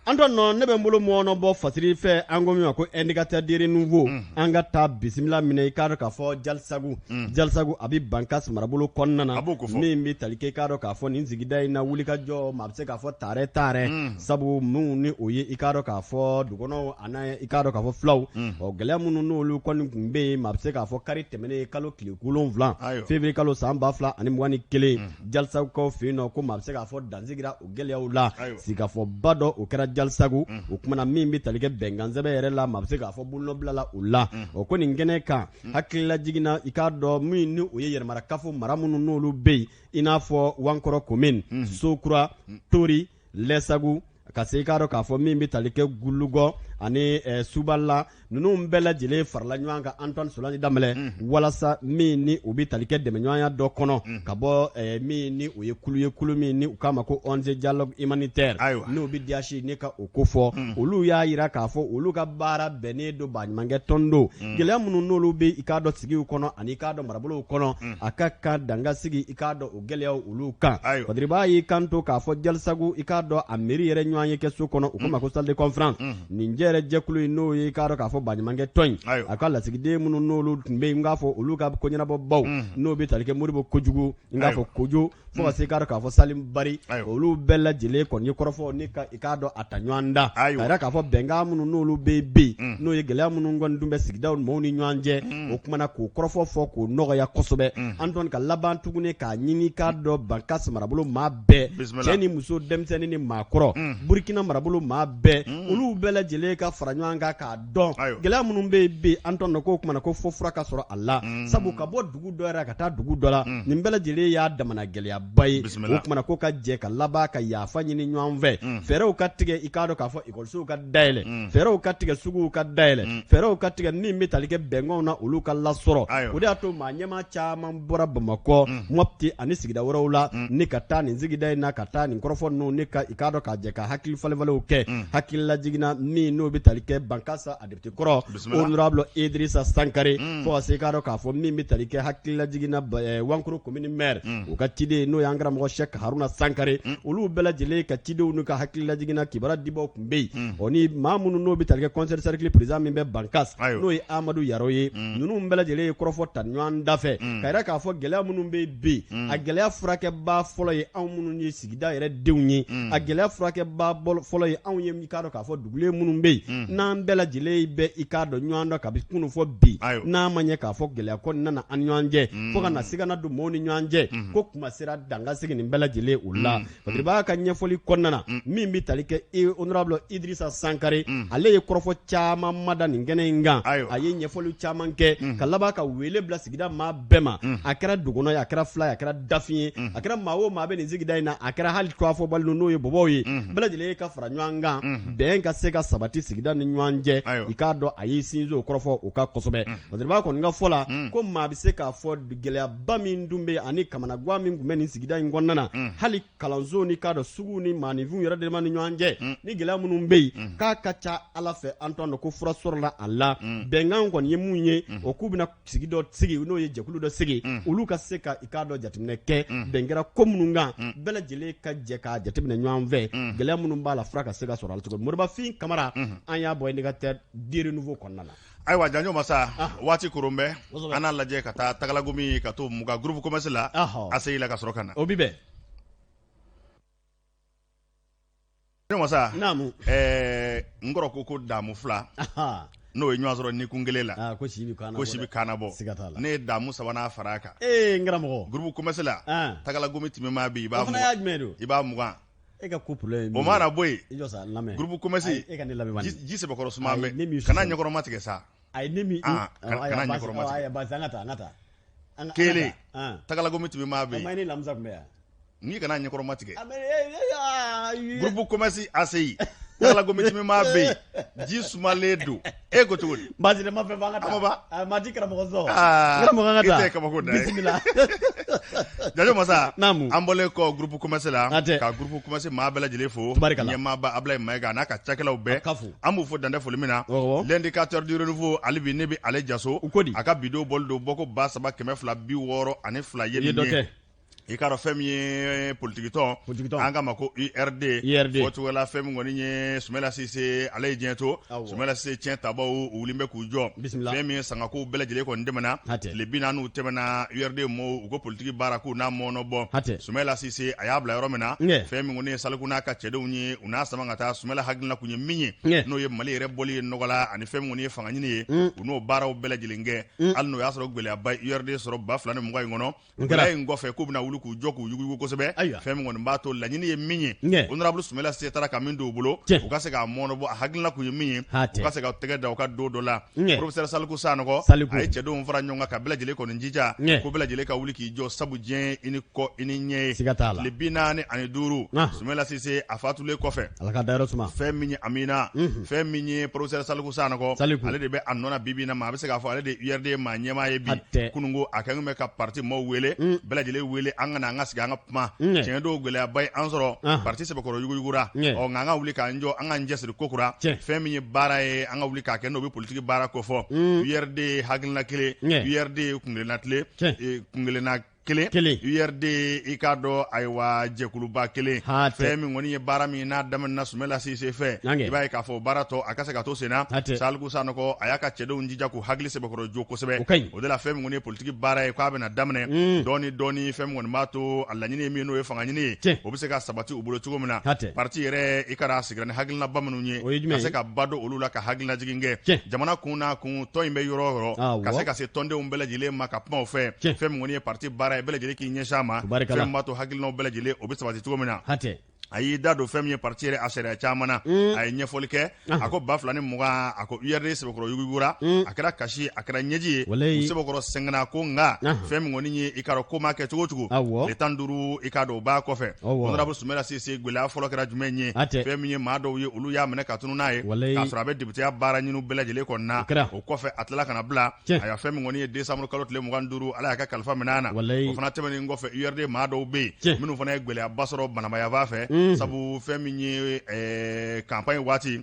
An tɔ nɔ, ne bɛ n bolo mɔnɔ bɔ fasiri fɛ, an ko min ma ko indicateur du renouveau. An ka taa bisimila minɛ, i k'a dɔn k'a fɔ Jalisagu. Jalisagu a bɛ Bankas marabolo kɔnɔna na, min bɛ tali kɛ, i k'a dɔn k'a fɔ nin sigida in na, wulikajɔ maa bɛ se k'a fɔ taarɛ taarɛ, sabu minnu ni o ye, i k'a dɔn k'a fɔ dugukɔnɔw a n'a i k'a dɔn k'a fɔ fulaw, ɔ gɛlɛya minnu n'olu kɔni tun bɛ yen, maa bɛ se k'a fɔ kari tɛmɛnen kalo tile 7, février kalo san 2021, Jalisagukaw fɛ yen nɔ, ko maa bɛ se k'a fɔ dan sigira o gɛlɛyaw la. Sigikafɔba dɔ o kɛra Jalisagu. O kumana min bɛ tali kɛ bɛnkansɛbɛn yɛrɛ la, maa bɛ se k'a fɔ bolonɔbila la o la. O ko nin kɛnɛ kan, hakilila jiginna, i k'a dɔn min ni o ye yɛrɛmarakafo mara minnu n'olu bɛ yen, i n'a fɔ Wankɔrɔ commune, Sokura, Tori, Lɛsagu, ka se i k'a dɔn k'a fɔ min bɛ tali kɛ Gulugɔ ani Subala, ninnu bɛɛ lajɛlen farala ɲɔgɔn kan, Antoine Solange Danbɛlɛ, walasa min ni u bɛ tali kɛ dɛmɛɲɔgɔnya dɔ kɔnɔ ka bɔ min ni o ye kulu ye, kulu min ni u k'a ma ko ONG Dialogue Humanitaire, n'o bɛ DH ne ka o ko fɔ. Olu y'a jira k'a fɔ olu ka baara bɛnnen don baɲumankɛ tɔn don. Gɛlɛya minnu n'olu bɛ i k'a dɔn sigiw kɔnɔ ani i k'a dɔn marabolow kɔnɔ, a ka kan danga sigi i k'a dɔn o gɛlɛyaw olu kan. Fadiriba y'i kanto k'a fɔ Jalisagu, i k'a dɔn a mairie yɛrɛ ɲɔgɔn ɲɔgɔn ye kɛso kɔnɔ, u ko ma ko salle de conférence. Nin jɛrɛ jɛkulu in, n'o ye i k'a dɔn k'a fɔ baɲumankɛ tɔn in, a ka lasigiden minnu n'olu tun bɛ yen, n k'a fɔ olu ka koɲɛnabɔbaw, n'o bɛ tali kɛ Modibo Kojugu, n k'a fɔ Kojo, fo ka se i k'a dɔn k'a fɔ Salim Bari, olu bɛɛ lajɛlen kɔni ye kɔrɔfɔ ni ka i k'a dɔn a ta ɲɔgɔn da, ka yira k'a fɔ bɛnkan minnu n'olu bɛ yen, n'o ye gɛlɛya minnu kɔni tun bɛ sigidaw maaw ni ɲɔgɔn cɛ, o kumana k'o kɔrɔfɔ fɔ k'o nɔgɔya kosɛbɛ. Antoine, ka laban tuguni k'a ɲini k'a dɔn Bankas marabolo maa bɛɛ, cɛ ni muso, denmisɛnnin ni maakɔrɔ, Burkina marabolo maa bɛɛ, olu bɛɛ lajɛlen ka fara ɲɔgɔn kan k'a dɔn gɛlɛya minnu bɛ yen bi. Antoine, k'o kumana ko fo fura ka sɔrɔ a la, sabu ka bɔ dugu dɔ yɛrɛ ka taa dugu dɔ la, nin bɛɛ lajɛlen y'a damana gɛlɛyaba ye. O kumana ko ka jɛ ka laban ka yafa ɲini ɲɔgɔn fɛ, fɛɛrɛw ka tigɛ, i k'a dɔn k'a fɔ ekɔlisow ka dayɛlɛ, fɛɛrɛw ka tigɛ, suguw ka dayɛlɛ, fɛɛrɛw ka tigɛ min bɛ tali kɛ bɛnkanw na, olu ka lasɔrɔ. O de y'a to maa ɲɛmaa caman bɔra Bamakɔ, Mɔpti ani sigida wɛrɛw la, ni ka taa nin sigida in na, ka taa nin kɔrɔfɔ ninnu ni ka i k'a dɔn k'a jɛ ka hakili falenfalenw kɛ. Hakililajigin na min n'o bɛ tali kɛ Bankasa a député kɔrɔ, honorable Idrissa Sankare, fo ka se i k'a dɔn k'a fɔ min bɛ tali kɛ hakililajigin na Wankoro commune maire, o ka ciden, n'o y'an karamɔgɔ Cheikh Haruna Sankare, olu bɛɛ lajɛlen ka cidenw n'u ka hakililajigin na kibaruya dibaw tun bɛ yen. O ni maa minnu n'o bɛ tali kɛ conseil de cercle président min bɛ Bankas, n'o ye Amadu Yaro ye, ninnu bɛɛ lajɛlen ye kɔrɔfɔ ta ɲɔgɔn da fɛ, ka yira k'a fɔ gɛlɛya minnu bɛ bi, a gɛlɛya furakɛbaa fɔlɔ ye anw minnu ye sigida yɛrɛ denw ye, a gɛlɛya furakɛbaa fɔlɔ ye anw ye, i k'a dɔn k'a fɔ dugulen minnu bɛ yen, n'an bɛɛ lajɛlen bɛ i k'a dɔn ɲɔgɔn dɔn kabi kunun fɔ bi, n'a ma ɲɛ k'a fɔ gɛlɛya kɔni nana an ni ɲɔgɔn cɛ, fo ka na sigana don mɔgɔw ni ɲɔgɔn cɛ, ko kuma sera dan ka sigi nin bɛɛ lajɛlen o la. Badiriba ka ɲɛfɔli kɔnɔna na, min bɛ tali kɛ honorable Idrissa Sankare, ale ye kɔrɔfɔ caman mada nin kɛnɛ in kan. A ye ɲɛfɔli caman kɛ ka laban ka wele bila sigida maa bɛɛ ma, a kɛra dɔgɔnɔ ye, a kɛra fila ye, a kɛra dafin ye, a kɛra maa o maa bɛ nin sigida in na, a kɛra hali tɔgɔfɔbali n'o ye bɔbɔw ye, bɛɛ lajɛlen ka fara ɲɔgɔn kan, bɛn ka se ka sabati sigida ni ɲɔgɔn cɛ. I k'a dɔn a y'i sinsin o kɔrɔfɔ o kan kosɛbɛ. Badiriba kɔni ka fɔ la, ko maa bɛ se k'a fɔ gɛlɛyaba min tun bɛ ani kamanagan min tun bɛ nin sigida in kɔnɔna na, hali kalanso ni k'a dɔn sugu ni maaninfinw yɛrɛ de ma ni ɲɔgɔn cɛ, ni gɛlɛya minnu bɛ yen, k'a ka ca Ala fɛ, Antoine, ko fura sɔrɔla a la. Bɛnkan kɔni ye mun ye, o k'u bɛna sigi dɔ sigi, n'o ye jɛkulu dɔ sigi, olu ka se ka i k'a dɔn jateminɛ kɛ, bɛn kɛra ko minnu kan, bɛɛ lajɛlen ka jɛ k'a jateminɛ ɲɔgɔn fɛ, gɛlɛya minnu b'a la, fura ka se ka sɔrɔ a la cogo. Moribafin Kamara, an y'a bɔ Indicateur du Renouveau kɔnɔna na. Ayiwa, Janjo Masa, waati koron bɛ, an n'a lajɛ ka taa Tagalagomi, ka to muga groupe commerce la, ACI la, ka sɔrɔ ka na. O bi bɛn. Masa, naamu, n kɔrɔ ko damu fila n'o ye ɲɔgɔn sɔrɔ ni kun kelen la, ko si bɛ kaana bɔ. Siga t'a la. Ne ye damu sabanan fara a kan. Ee, n karamɔgɔ. Groupe commerce la, Tagalagomi timima bɛ yen, i b'a fana y'a jumɛn don? I b'a 20. E ka ko problème. O mana bɔ yen, i jɔ sa, n lamɛn. Groupe commerce, e ka ne lamɛn bani. Ji sɛbɛkɔrɔ suma bɛ, kana ɲɛkɔrɔma tigɛ sa. Ayi, ne min kana ɲɛkɔrɔma tigɛ. Ayi, basi, an ka taa, an ka taa. Kelen, Tagalagomi timima bɛ yen. O ma ni Lamisa tun bɛ yan. N'i kana ɲɛkɔrɔma tigɛ. Groupe commerce ACI, Tagalagomi timima bɛ yen, ji sumalen don. E ko cogo di? Baasi tɛ, ma fɛn fɔ, an ka taa. Amaba. Ma di karamɔgɔ sɔn. Karamɔgɔ, an ka taa. E tɛ kabako da ye. Bisimila. Janjo Masa. Naamu. An bɔlen kɔ groupe commerce la. A tɛ. Ka groupe commerce maa bɛɛ lajɛlen fo. Tubarikala. Ɲɛmaaba Ablaye Mayiga n'a ka cakɛlaw bɛɛ. Ka fo. An b'u fo dantɛ foli min na. Awɔ. L'indicateur du renouveau, hali bi ne bɛ ale jaso. U ko di? A ka bidon bɔli don bɔko 3262 ye nin ye. Dɔ kɛ. I k'a dɔn fɛn min ye politikitɔn, an k'a ma ko URD, URD fɔcogo la, fɛn min kɔni ye Sumala Sise, ale ye diɲɛ to. Sumala Sise tiɲɛ tabaw, u wulilen bɛ k'u jɔ. Fɛn min ye sangakow bɛɛ lajɛlen kɔni tɛmɛna, tile 40 tɛmɛna, URD mɔɔw u ko politiki baara k'u n'a mɔɔnɔ bɔ. Sumala Sise a y'a bila yɔrɔ min na, fɛn min kɔni ye Saliku n'a ka cɛdenw ye, u n'a sama ka taa. Sumala hakilina kun ye min ye, n'o ye Mali yɛrɛ bɔli ye nɔgɔ la ani fɛn min kɔni ye fanga ɲini ye, u n'o baaraw bɛɛ lajɛlen kɛ, hali n'o y'a sɔrɔ gɛlɛyaba URD sɔrɔ 2020 in kɔnɔ. Gɛlɛya in kɔfɛ, k'u bɛna wuli k'u jɔ k'u yuguyugu kosɛbɛ. Fɛn min kɔni b'a to laɲini ye min ye, honorable Sumala Sise taara ka min don u bolo, u ka se k'a mɔɔnɔbɔ. A hakilina kun ye min ye, u ka se ka tɛgɛ da u ka don dɔ la. Professeur Saliku Sanɔgɔ, a ye cɛdenw fara ɲɔgɔn kan ka bɛɛ lajɛlen kɔni jija ko bɛɛ lajɛlen ka wuli k'i jɔ, sabu diɲɛ i ni kɔ i ni ɲɛ ye. Tile 45, Sumala Sise a fatulen kɔfɛ, Ala ka dayɔrɔ suma. Fɛn min ye Amina, fɛn min ye professeur Saliku Sanɔgɔ, ale de bɛ a nɔ na bi bi in na. Maa bɛ se k'a fɔ ale de ye URD maa ɲɛmaa ye bi. Kununko a kɛlen bɛ ka parti maaw wele, bɛɛ lajɛlen wele, an ka na an ka sigi an ka kuma. Tiɲɛ don, gɛlɛyaba ye an sɔrɔ, parti sɛbɛkɔrɔ yuguyugura, ɔ nka an ka wuli k'an jɔ, an k'an cɛsiri kokura. Fɛn min ye baara ye, an ka wuli k'a kɛ, n'o bɛ politiki baara kofɔ. URD ye hakilina kelen, URD ye kunkelenna tile, kunkelenna kelen kelen URD i k'a dɔn ayiwa jɛkuluba kelen fɛn min kɔni ye baara min n'a daminɛna Sumala Sise fɛ i b'a ye k'a fɔ baara tɔ a ka se ka to senna Saliku Sanɔgɔ a y'a ka cɛdenw jija k'u hakili sɛbɛkɔrɔ jo kosɛbɛ o de la fɛn min kɔni ye politiki baara ye k'a bɛna daminɛ dɔɔni dɔɔni fɛn min kɔni b'a to a laɲini ye min n'o ye fanga ɲini ye o bɛ se ka sabati u bolo cogo min na parti yɛrɛ i ka a sigira ni hakilinaba minnu ye ka se ka ba don olu la ka hakilinajigin kɛ jamana kun n'a kun tɔn in bɛ yɔrɔ o yɔrɔ ka se ka se tɔndenw bɛɛ lajɛlen ma ka kuma u fɛ fɛn min kɔni ye parti baara ye bɛɛ lajɛlen k'i ɲɛsin a ma fɛn min b'a to hakilinaw bɛɛ lajɛlen o bɛ sabati cogo min na a y'i da don fɛn min ye parti yɛrɛ a sariya caman na a ye ɲɛfɔli kɛ a ko 2020 a ko URD sɛbɛkɔrɔ yuguyugura a kɛra kasi a kɛra ɲɛji ye u sɛbɛkɔrɔ sɛgɛnna ko nka fɛn min kɔni ye i k'a dɔn ko maa kɛ cogo cogo tile 15 i k'a dɔn o b'a kɔfɛ honorable Sumala Sise gɛlɛya fɔlɔ kɛra jumɛn ye fɛn min ye maa dɔw ye olu y'a minɛ ka tunun n'a ye k'a sɔrɔ a bɛ députéya baara ɲini bɛɛ lajɛlen kɔnɔna o kɔfɛ a tilala ka na bila ayiwa fɛn min kɔni ye décembre kalo tile 25 Ala y'a ka kalifa minɛ a na o fana tɛmɛnen kɔfɛ URD maa dɔw bɛ yen minnu fana ye gɛlɛyaba sɔrɔ Banamba fɛ sabu fɛn min ye campagne waati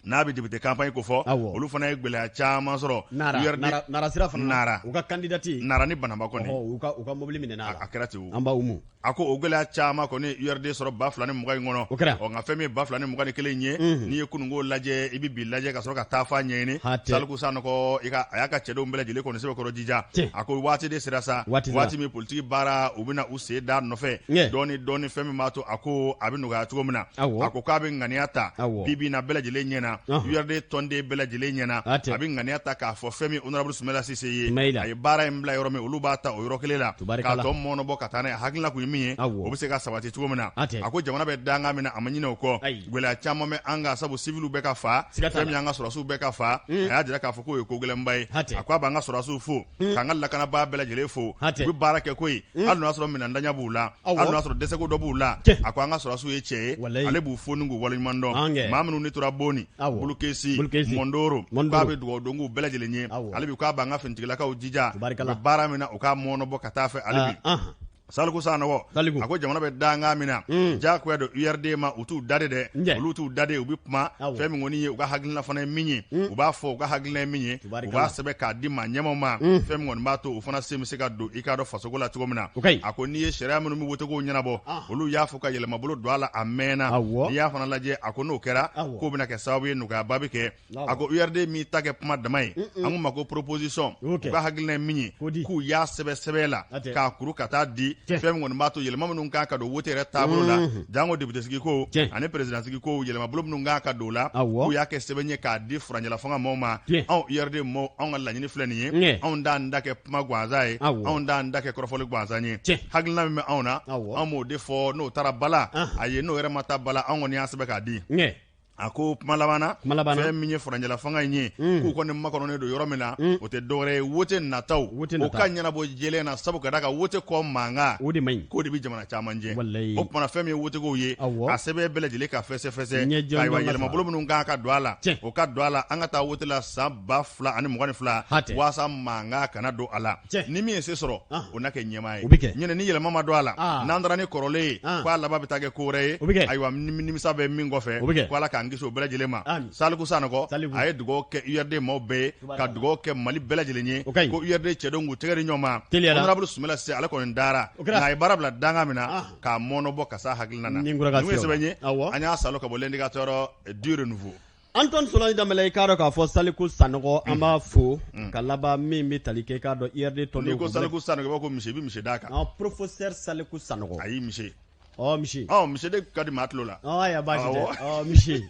n'a bɛ député campagne ko fɔ olu fana ye gɛlɛya caman sɔrɔ Nara sira fana Nara u ka candidate Nara ni Banamba kɔni u ka mobili minɛna a kɛra ten an b'aw mu a ko o gɛlɛya caman kɔni URD sɔrɔ 2020 in kɔnɔ, o kɛra, ɔ nka fɛn min ye 2021 ye, unhun, n'i ye kununko lajɛ i bɛ bi lajɛ ka sɔrɔ ka taafan ɲɛɲini, hatɛ, Saliku Sanɔgɔ i ka a y'a ka cɛdenw bɛɛ lajɛlen kɔni sɛbɛkɔrɔ jija, tiɲɛ, a ko waati de sera sa, waati sera, waati min politiki baara u bɛna u sen d'a nɔfɛ, ɲɛ, dɔɔni dɔɔni fɛn min b'a to a ko a bɛ nɔgɔya cogo min na, awɔ, a ko k'a bɛ ŋaniya ta, awɔ, bi bi in na bɛɛ lajɛlen ɲɛna, ɔnhɔn, URD tɔnden bɛɛ lajɛlen ɲɛna, hatɛ, a bɛ ŋaniya ta k'a fɔ fɛn min honorable Sumala Sise ye, Sumayila, a ye baara in bila yɔrɔ min olu b'a ta o yɔrɔ kelen la, Tubarikala. k'a tɔ mɔɔnɔbɔ ka taa n'a ye hakilina kun ye min ye Awɔ. o bɛ se ka sabati cogo min na Hatɛ. a ko jamana bɛ danga min na a ma ɲinɛ o kɔ Ayi. gɛlɛya caman bɛ an kan sabu siviliw bɛ ka fa Siga t'a fɛn min la. y'an ka sɔrɔdasiw bɛ ka fa a y'a jira k'a fɔ k'o ye ko gɛlɛnba ye Hatɛ. a ko a b'an ka sɔrɔdasiw fo k'an ka lakanabaa bɛɛ lajɛlen fo Hatɛ. u bɛ baara kɛ koyi hali n'o y'a sɔrɔ minɛntanya b'u la Awɔ. hali n'o y'a sɔrɔ dɛsɛko dɔ b'u la Tiɲɛ. a ko an ka sɔrɔdasiw ye cɛ ye Walayi. ale b'u fo ni k'u waleɲuman dɔn An kɛ. maa minnu ni tora Boni Awɔ. Bulukesi Bulukesi. Mondoro Mondoro. k'a bɛ dugawu don k'u bɛɛ lajɛlen ye Awɔ. ale bi k'a b'an ka finitigilakaw jija Tubarikala. u bɛ baara min na u k'a mɔɔnɔbɔ ka taa fɛ hali bi Ah, ah. Saliku Sanɔgɔ Saliku. a ko jamana bɛ danga min na diyagoya don URD ma u t'u dade dɛ Njɛ. olu t'u dade u bɛ kuma Awɔ. fɛn min kɔni ye u ka hakilina fana ye min ye u b'a fɔ u ka hakilina ye min ye u Tubarikala. b'a sɛbɛn k'a di maa ɲɛmaw ma fɛn min kɔni b'a to u fana sen bɛ se ka don i k'a dɔn fasoko la cogo min na O ka ɲi. a ko n'i ye sariya minnu bɛ wotekow ɲɛnabɔ Ah. olu y'a fɔ ka yɛlɛmabolo don a la a mɛnna Awɔ. n'i y'a fana lajɛ a ko n'o kɛra Awɔ. k'o bɛna kɛ sababu ye nɔgɔyaba bɛ kɛ Awɔ. a ko URD m'i ta kɛ kuma dama ye an k'u ma ko proposition Ok. u ka hakilina ye min ye Ko di. k'u y'a sɛbɛn sɛbɛn la Hatɛ. k'a kuru ka taa di Tiɲɛ. fɛn min kɔni b'a to yɛlɛma minnu kan ka don wote yɛrɛ taabolo la jango député ko Tiɲɛ. ani président sigi ko yɛlɛmabolo minnu kan ka don o la Awɔ. k'u y'a kɛ sɛbɛn ye k'a di furancɛla fanga maaw ma Tiɲɛ. anw URD maaw anw ka laɲini filɛ nin ye Ɲɛ. anw t'an da kɛ kuma gansan ye Awɔ. anw t'an da kɛ kɔrɔfɔli gansan ye Tiɲɛ. hakilina min bɛ anw na Awɔ. anw b'o de fɔ n'o taara bala Ahan. a ye n'o yɛrɛ ma taa bala anw kɔni y'a sɛbɛn k'a di Ɲɛ. a ko kuma laban na Kuma laban na. fɛn min ye furancɛla fanga in ye k'u kɔni makɔnɔnen don yɔrɔ min na o tɛ dɔwɛrɛ ye wote nataw Wote o nata. ka ɲɛnabɔ jɛlen na sabu ka d'a kan wote kɔ mankan O de man ɲi. k'o de bɛ jamana caman jɛ Walayi. o tuma fɛn min ye wotekow ye Awɔ. a sɛbɛn bɛɛ lajɛlen ka fɛsɛfɛsɛ Ɲɛ jɔnjɔn ayiwa ka sɔrɔ. yɛlɛmabolo minnu kan ka don a la Tiɲɛ. o ka don a la an ka taa wote la san 2022 Hatɛ. waasa mankan kana don a la Tiɲɛ. ni min ye se sɔrɔ Ah. o na kɛ ɲɛmaa ye O bɛ kɛ. ɲinɛ ni yɛlɛma ma don a la Ah. n'an taara ni kɔrɔlen ye Ah. k'a laban bɛ taa kɛ ko wɛrɛ ye O bɛ kɛ. ayiwa nimisa bɛ min kɔfɛ O bɛ kɛ. ko Ala k'an kisi o bɛɛ lajɛlen ma Amin. Saliku Sanɔgɔ Saliku. a ye dugawu kɛ URD maaw bɛɛ ye ka dugawu kɛ Mali bɛɛ lajɛlen ye O ka ɲi. ko URD cɛdenw k'u tɛgɛ di ɲɔgɔn ma Teliya la. honorable Sumala Sise ale kɔni dara O kɛra. nka a ye baara bila danga min na Ah. k'a mɔɔnɔbɔ ka s'a hakilina na Ni n kura ka Nin ye se o la. sɛbɛn ye Awɔ. an y'a salo ka bɔ l'indicateur du renouveau Antoine Solange Danbɛlɛ i k'a dɔn k'a fɔ Saliku Sanɔgɔ an b'a fo ka laban min bɛ tali kɛ i k'a dɔn URD n'i tɔndenw ko Saliku Sanɔgɔ i b'a ko misi i bɛ misi d'a kan An professeur Saliku Sanɔgɔ ayi misi ɔ misi ɔ misi de ka di maa tulo la ɔ ayiwa baasi tɛ Awɔ. ɔ misi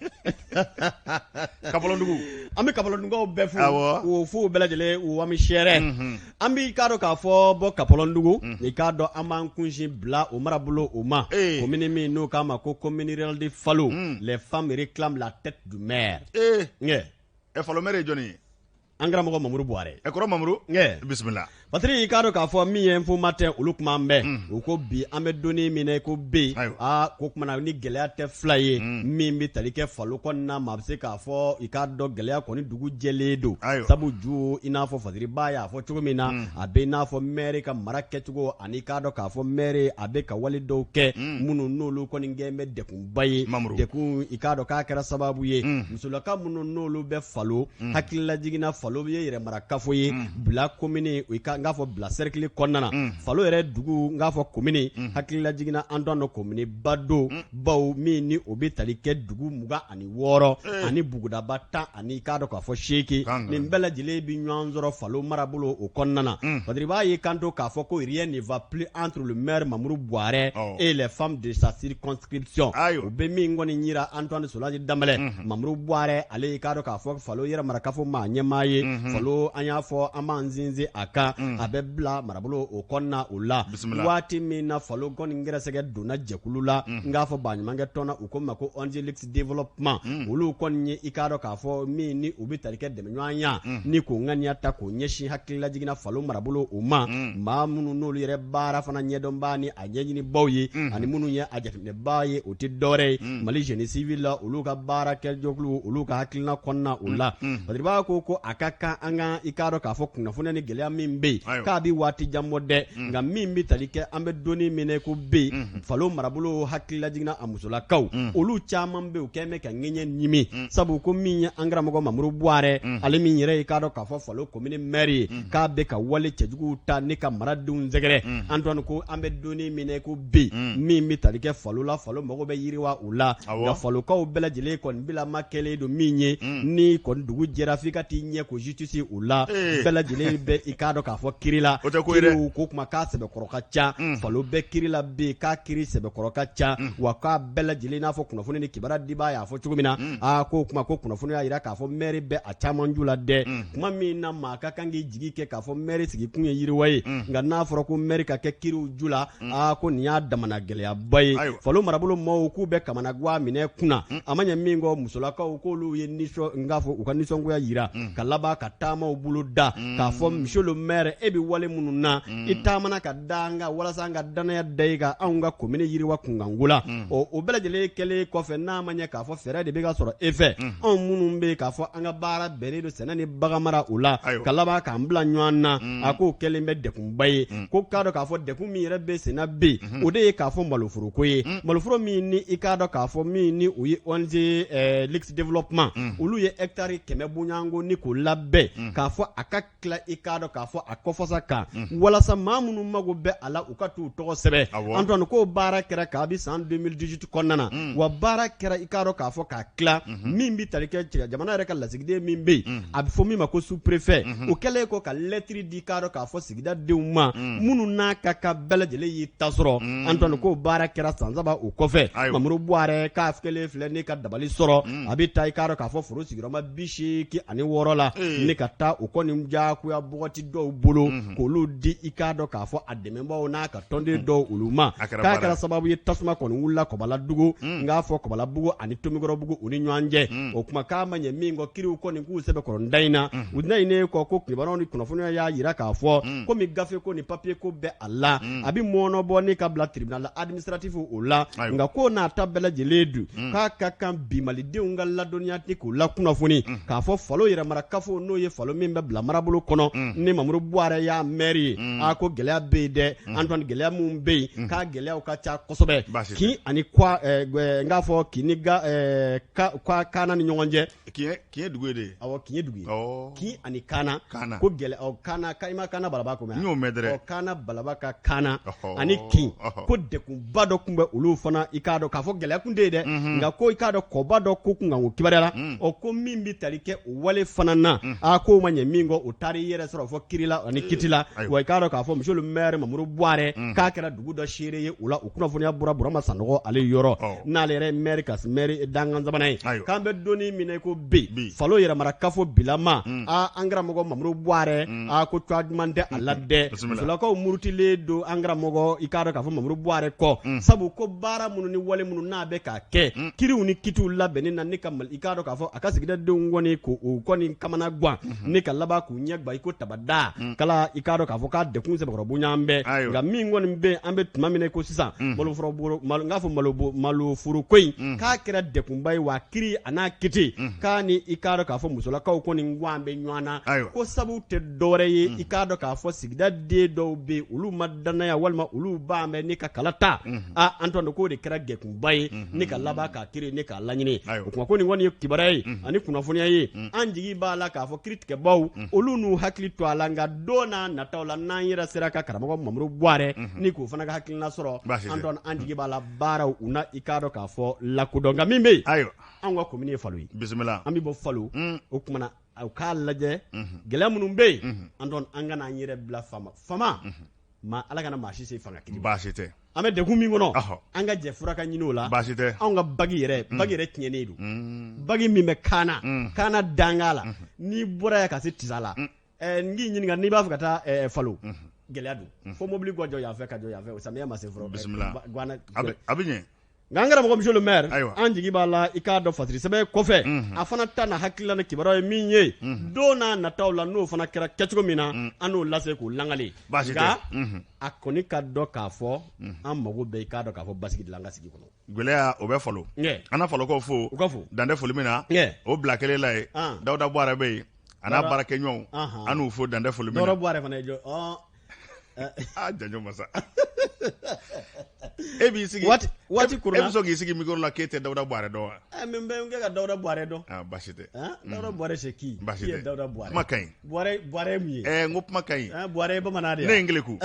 Kapɔlɔndugu an bɛ Kapɔlɔndugukaw bɛɛ fo Awɔ. k'u fo u bɛɛ lajɛlen u wami sɛrɛ an b'i k'a dɔn k'a fɔ bɔ Kapɔlɔndugu i k'a dɔn an b'an kunsin bila o marabolo o ma Ee. commune min n'o k'a ma ko commune rurale de Falo les femmes réclament la tête du maire ee ŋɛ ɛ Falo maire ye jɔnni ye an karamɔgɔ Mamuru Buwarɛ ɛ kɔrɔ Mamuru ŋɛ bisimila Patiri i k'a dɔn k'a fɔ min ye Info Matin olu kuma an bɛɛ u ko bi an bɛ donni min na i ko bi Ayiwa. aa ko kumana ni gɛlɛya tɛ fila ye min bɛ tali kɛ falo kɔnɔna ma a bɛ se k'a fɔ i k'a dɔn gɛlɛya kɔni dugu jɛlen don Ayiwa. sabu ju i n'a fɔ Fasiriba y'a fɔ cogo min na a bɛ i n'a fɔ maire ka mara kɛcogo ani i k'a dɔn k'a fɔ maire a bɛ ka wale dɔw kɛ minnu n'olu kɔni kɛlen bɛ degunba ye Mamuru. degun i k'a dɔn k'a kɛra sababu ye musolaka minnu n'olu bɛ falo hakililajigin na falo ye yɛrɛmarakafo ye bila komini i ka n k'a fɔ bila cercle kɔnɔna na Falo yɛrɛ dugu n k'a fɔ komini hakililajigin na Antoine komini ba don bawo min ni o bɛ tali kɛ dugu 26 ani bugudaba 10 ani i k'a dɔn k'a fɔ 8 nin bɛɛ lajɛlen bɛ ɲɔgɔn sɔrɔ Falo marabolo o kɔnɔna na Padiri b'a ye kanto k'a fɔ ko rien ne va plus entre le maire Mamuru Buwarɛ et les femmes de sa circonscription o bɛ min kɔni yira Antoine Solange Danbɛlɛ Mamuru Buwarɛ ale i k'a dɔn k'a fɔ Falo yɛrɛ marakafo maa ɲɛmaa ye Falo an y'a fɔ an b'an sinsin a kan a bɛ bila marabolo o kɔnɔna o la waati min na Falo kɔni gɛrɛsɛgɛ donna jɛkulu la n k'a fɔ baɲumankɛ tɔn na u ko ma ko ONG Lix Développement olu kɔni ye i k'a dɔn k'a fɔ min ni u bɛ tali kɛ dɛmɛɲɔgɔnya ni k'o ŋaniya ta k'o ɲɛsin hakililajigin na Falo marabolo o ma maa minnu n'olu yɛrɛ baara fana ɲɛdɔnbaa ni a ɲɛɲinibaaw ye ani minnu ye a jateminɛbaa ye o tɛ dɔwɛrɛ ye Mali Génie Civil la olu ka baarakɛjɛkulu olu ka hakilina kɔnɔna o la Padiri b'a ko a ka kan an ka i k'a dɔn k'a fɔ kunnafoniya ni gɛlɛya min bɛ yen k'a bɛ waati jan bɔ dɛ nka min bɛ tali kɛ an bɛ donni min na ko bɛ yen Falo marabolo hakililajigin na a musolakaw olu caman bɛ u kɛlen bɛ ka ŋɛɲɛ ɲimi sabu ko min ye an karamɔgɔ Mamuru Buwarɛ ale min yɛrɛ i k'a dɔn k'a fɔ Falo komini mɛri ye k'a bɛ ka wale cɛjuguw ta ni ka maradenw sɛgɛrɛ Antoine ko an bɛ donni min na ko bi min bɛ tali kɛ Falo la Falo mago bɛ yiriwa u la nka Falokaw bɛɛ lajɛlen kɔni bilama kɛlen don min ye ni kɔni dugu jɛra f'i ka t'i ɲɛ ko justice u la bɛɛ lajɛlen bɛ i k'a dɔn k'a fɔ kiri la kiriw ko kuma k'a sɛbɛkɔrɔ ka ca Falo bɛ kiri la bi k'a kiri sɛbɛkɔrɔ ka ca wa k'a bɛɛ lajɛlen n'a fɔ kunnafoni ni kibaruya dibaa y'a fɔ cogo min na aa ko kuma ko kunnafoni y'a jira k'a fɔ mɛri bɛ a caman ju la dɛ kuma min na maa ka kan k'i jigi kɛ k'a fɔ mɛri sigikun ye yiriwa ye nka n'a fɔra ko mɛri ka kɛ kiriw ju la aa ko nin y'a damana gɛlɛyaba ye Falo marabolo maaw k'u bɛ kamanagan minɛ kunna a ma ɲɛ min kɔ musolakaw k'olu ye n k'a fɔ u ka nisɔngoya jira ka laban ka taamaw bolo da k'a fɔ monsieur le maire e bɛ wale minnu na i taamana ka da an kan walasa an ka danaya da i kan anw ka komini yiriwa kunkanko la ɔ o bɛɛ lajɛlen kɛlen kɔfɛ n'a ma ɲɛ k'a fɔ fɛɛrɛ de bɛ ka sɔrɔ e fɛ anw minnu bɛ k'a fɔ an ka baara bɛnnen don sɛnɛ ni baganmara o la ka laban k'an bila ɲɔgɔn na a k'o kɛlen bɛ dekunba ye ko k'a dɔn k'a fɔ dekun min yɛrɛ bɛ senna bi o de ye k'a fɔ maloforoko ye maloforo min ni i k'a dɔn k'a fɔ min ni o ye ONG Lix Développement olu ye hectare 100 bɔɲɔgɔnko ni k'o labɛn k'a fɔ a ka tila i k'a dɔn k'a fɔ a kɔfasa kan walasa maa minnu mago bɛ a la u ka t'u tɔgɔ sɛbɛn Antoine k'o baara kɛra kabi san 2018 kɔnɔna na wa baara kɛra i k'a dɔn k'a fɔ k'a tila min bɛ tali kɛ jamana yɛrɛ ka lasigiden min bɛ yen a bɛ fɔ min ma ko sous-préfet o kɛlen kɔ ka lɛtiri di k'a dɔn k'a fɔ sigida denw ma minnu n'a ka kan bɛɛ lajɛlen y'i ta sɔrɔ Antoine k'o baara kɛra san saba o kɔfɛ Mamuru Buwarɛ k'a kɛlen filɛ ni ka dabali sɔrɔ a bɛ taa i k'a dɔn k'a fɔ foro sigiyɔrɔma 86 la ni ka taa o kɔni diyagoya bɔgɔti dɔw bolo k'olu di i k'a dɔn k'a fɔ a dɛmɛbaaw n'a ka tɔnden dɔw olu ma k'a kɛra sababu ye tasuma kɔni wulila Kɔbaladugu n k'a fɔ Kɔbalabugu ani Tomikɔrɔbugu u ni ɲɔgɔn cɛ o kuma k'a ma ɲɛ min kɔ kiriw kɔni k'u sɛbɛkɔrɔ da in na u da in kɔ ko kibaruyaw ni kunnafoniya y'a jira k'a fɔ komi gafe ko ni papiye ko bɛ a la a bɛ mɔɔnɔbɔ ni ka bila tribunal administratif o la nka ko n'a ta bɛɛ lajɛlen dun k'a ka kan bi malidenw ka ladɔnniya ni k'u lakunnafoni k'a fɔ Falo yɛrɛmarakafo n'o ye Falo min bɛ bila marabolo kɔnɔ ni Mamuru Buwarɛ y'a mɛri ye a ko gɛlɛya bɛ yen dɛ Antoine gɛlɛya minnu bɛ yen k'a gɛlɛyaw ka ca kosɛbɛ kin ani n k'a fɔ kin ni Kaana ni ɲɔgɔn cɛ Kin ye dugu ye de ye awɔ kin ye dugu ye kin ani kaana ko gɛlɛ kaana i ma kaana balaba ko mɛn n y'o mɛn dɛrɛ kaana balaba ka kaana ani kin ko dekunba dɔ tun bɛ olu fana i k'a dɔn k'a fɔ gɛlɛya kun tɛ yen dɛ nka ko i k'a dɔn kɔba dɔ ko kunkanko kibaruya la ɔ ko min bɛ tali kɛ o wale fana na a k'o ma ɲɛ min kɔ o taara i yɛrɛ sɔrɔ fɔ kiri la ani kiti la wa i k'a dɔn k'a fɔ monsieur le maire Mamuru Buwarɛ k'a kɛra dugu dɔ seere ye o la o kunnafoniya bɔra Burama Sanɔgɔ ale yɔrɔ n'ale yɛrɛ maire ka maire dankan sabanan ye k'an bɛ donni min na ko bi Falo yɛrɛmarakafo bilama aa an karamɔgɔ Mamuru Buwarɛ aa ko cogoya ɲuman tɛ a la dɛ musolakaw murutilen don an karamɔgɔ i k'a dɔn k'a fɔ Mamuru Buwarɛ kɔ sabu ko baara minnu ni wale minnu n'a bɛ k'a kɛ kiriw ni kitiw labɛnni na ni ka i k'a dɔn k'a fɔ a ka sigidadenw kɔni k'o kɔni kamana gan ni ka laban k'u ɲɛ gwan i ko tabada kala i k'a dɔn k'a fɔ k'a dekun sɛbɛkɔrɔ bonya an bɛɛ nka min kɔni bɛ an bɛ tuma min na ko sisan maloforo n k'a fɔ maloforo ko in k'a kɛra dekunba ye wa kiri a n'a kiti k'a ni i k'a dɔn k'a fɔ musolakaw kɔni gan bɛ ɲɔgɔn na ko sabu tɛ dɔwɛrɛ ye i k'a dɔn k'a fɔ sigida den dɔw bɛ yen olu ma danaya walima olu ban bɛ ni ka kala ta aa Antoine k'o de kɛra dekunba ye ni ka laban k'a kiri ni k'a laɲini o kuma ko nin kɔni ye kibaruya ye ani kunnafoniya ye an jigi b'a la k'a fɔ kiritigɛbaw olu n'u hakili to a la nka Don n'a nataw la, n'an yɛrɛ sera ka karamɔgɔ Mamuru Buwarɛ ni k'o fana ka hakilina sɔrɔ, Antoine, an jigi b'a la baaraw u na i k'a dɔn k'a fɔ lakodɔn. Nka min bɛ yen, ayiwa, anw ka commune ye Falo ye. Bisimila. An bɛ bɔ Falo. O tuma na, u k'a lajɛ gɛlɛya minnu bɛ yen, Antoine, an kana an yɛrɛ bila faama faama ma. Ala kana maa si se fanga kiri. Baasi tɛ. An bɛ degun min kɔnɔ, an ka jɛ fura ka ɲini o la. Baasi tɛ. Anw ka bagi yɛrɛ, bagi yɛrɛ tiɲɛnen don. Bagi min bɛ Kaana, Kaana danga la, n'i bɔra yan ka se Tisala, n k'i ɲininka, n'i b'a fɛ ka taa Falo, gɛlɛya don, fo mobili ka jɔ yan fɛ, ka jɔ yan fɛ, samiya ma se fɔlɔ. Bisimila, a bɛ ɲɛ. Nka an karamɔgɔ monsieur le maire, an jigi b'a la i k'a dɔn fasiri sɛbɛn kɔfɛ, a fana ta na hakilila ni kibaruya ye min ye don n'a nataw la, n'o fana kɛra kɛcogo min na, an n'o lase k'o lakale. Nka a kɔni ka dɔn k'a fɔ an mago bɛ i k'a dɔn k'a fɔ basigi de la an ka sigi kɔnɔ. Gɛlɛya o bɛ Falo. An na Falokaw fo. U ka fo. Dan tɛ foli min na, o bila kelen la yen. Dawuda Buwarɛ bɛ yen, a n'a baarakɛɲɔgɔnw, an n'u fo dan tɛ foli min na. Dawuda Buwarɛ fana ye jɔn? Aa, janjo masa, e b'i sigi waati waati kurunna, e bɛ sɔn k'i sigi micro la k'e tɛ Dawuda Buwarɛ dɔn wa? Ɛ, min bɛ n kɛ ka Dawuda Buwarɛ dɔn. Aa, baasi tɛ. Dawuda Buwarɛ, c'est qui? Baasi tɛ. Dawuda Buwarɛ. Kuma ka ɲi. Buwarɛ, Buwarɛ ye mun ye? Ɛ, n ko kuma ka ɲi. Buwarɛ ye bamanan de ye. Ne ye Ngeleku.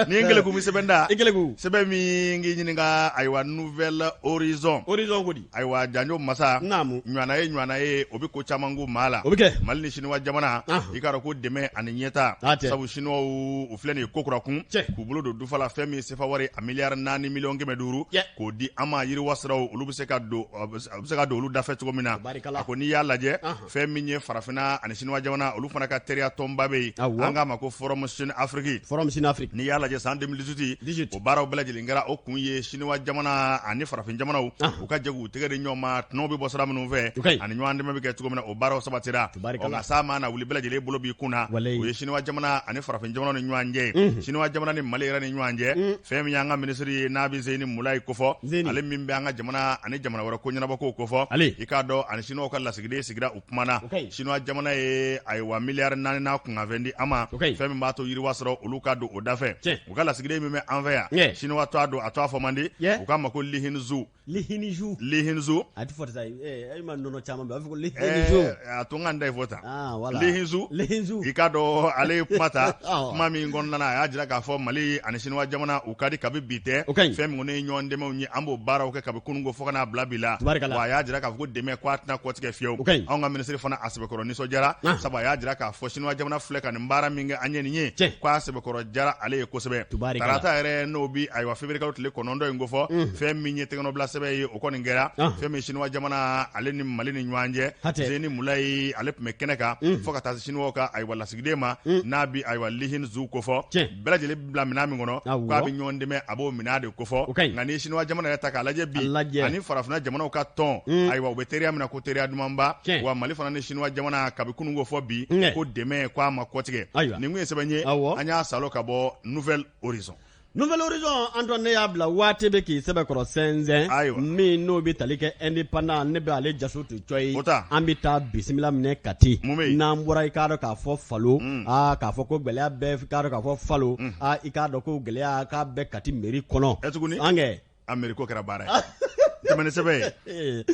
Ni ye Ngeleku min sɛbɛn da. I Ngeleku. Sɛbɛn min k'i ɲininka, ayiwa, Nouvel Horizon. Horizon ko di? Ayiwa, janjo masa. Naamu. Ɲɔgɔnna ye ɲɔgɔnna ye, o bɛ ko caman ko maa la. O bɛ kɛ. Mali ni Siniwa jamana. I k'a dɔn ko dɛmɛ ani ɲɛta. Sabu Siniwaw, u filɛ nin ye ko kura kun. K'u bolo don dufa la, fɛn min sefa wari a miliyari 4 miliyɔn 500. K'o di an ma, yiriwa siraw olu bɛ se ka don, a bɛ se ka don olu dafɛ cogo min na. A ko n'i y'a lajɛ, fɛn min ye farafinna ani Siniwa jamana, olu fana ka teriya tɔnba bɛ yen. An k'a ma ko Forum Chine Afrique. Forum Chine Afrique. N'i y'a lajɛ, san 2018, o baaraw bɛɛ lajɛlen kɛra. O kun ye Siniwa jamana ani farafin jamanaw, u ka jɛ k'u tɛgɛ di ɲɔgɔn ma, tɔnɔw bɛ bɔ sira minnu fɛ ani ɲɔgɔn dɛmɛ bɛ kɛ cogo min na, o baaraw sabatira. Ɔ, nka sa ma na wuli, bɛɛ lajɛlen bolo b'i kun na. O ye Siniwa jamana ani farafin jamanaw ni ɲɔgɔn cɛ, Siniwa jamana ni Mali yɛrɛ ni ɲɔgɔn cɛ. Fɛn min y'an ka minisiri ye, n'a bɛ Zeyini Mulayi kofɔ, ale min bɛ an ka jamana ani jamana wɛrɛ ko ɲɛnabɔkow kofɔ, i k'a dɔn ani Siniwaw ka lasigiden sigira, u kumana. Siniwa jamana ye, ayiwa, miliyari 4 n'a kunkanfɛn di an ma, fɛn min b'a to yiriwa sɔrɔ olu ka don o dafɛ. U ka lasigiden min bɛ an fɛ yan, Siniwa tɔgɔ don, a tɔgɔ fɔ man di, u k'a ma ko Lihinzu. Lihinzu. Lihinzu. A tɛ fɔ sa, e ma nɔnɔ caman bɛ a b'a fɔ ko lihinzu. A to n ka n da fɔ tan. Ah, voilà. Lihinzu. Lihinzu. I k'a dɔn ale ye kuma ta, kuma min kɔnɔna na, a y'a jira k'a fɔ Mali ani Siniwa jamana, u ka di kabi bi tɛ. Fɛn min kɔni ye ɲɔgɔn dɛmɛw ye, an b'o baaraw kɛ kabi kununko fo ka n'a bila bi la. Wa a y'a jira k'a fɔ ko dɛmɛ ko a tɛna kɔtigɛ fiyewu. Anw ka minisiri fana, a sɛbɛkɔrɔ nisɔndiyara, sabu a y'a jira k'a fɔ Siniwa jamana filɛ ka nin baara min kɛ an ye nin ye, k'a sɛbɛkɔrɔ jara ale ye kosɛbɛ. Tarata yɛrɛ, n'o bi, ayiwa, février kalo tile 9 in kofɔ, fɛn min ye tɛgɛnɔbila sɛbɛn ye, o kɔni kɛra fɛn min Siniwa jamana ale ni Mali ni ɲɔgɔn cɛ. Zeyini Mulayi, ale tun bɛ kɛnɛ kan, fo ka taa se Siniwaw ka, ayiwa, lasigiden ma, n'a bi, ayiwa, Lihin Zu kofɔ. Bɛɛ lajɛlen bila minɛn min kɔnɔ k'a bɛ ɲɔgɔn dɛmɛ, a b'o minɛn de kofɔ. Nka ni Siniwa jamana yɛrɛ ta k'a lajɛ bi, ani farafinna jamanaw ka tɔn, ayiwa, u bɛ teriya min na ko teriya dumanba. Wa Mali fana ni Siniwa jamana, kabi kununko fɔ bi, ko dɛmɛ ko a ma kɔtigɛ. Nin kun ye sɛbɛn ye, an y'a salo ka bɔ Nouvel Horizon. Nouvel Horizon, Antoine, ne y'a bila waati bɛ k'i sɛbɛkɔrɔ sɛnsɛn. Min n'o bɛ tali kɛ Indépendant, ne bɛ ale jaso to cɔ ye. An bɛ taa bisimila minɛ Kati. N'an bɔra, i k'a dɔn k'a fɔ Falo, aa, k'a fɔ ko gɛlɛya bɛɛ, i k'a dɔn k'a fɔ Falo, aa, i k'a dɔn ko gɛlɛya k'a bɛɛ Kati mairie kɔnɔ. An kɛ a mairie ko kɛra baara ye, tɛmɛ ni sɛbɛn ye.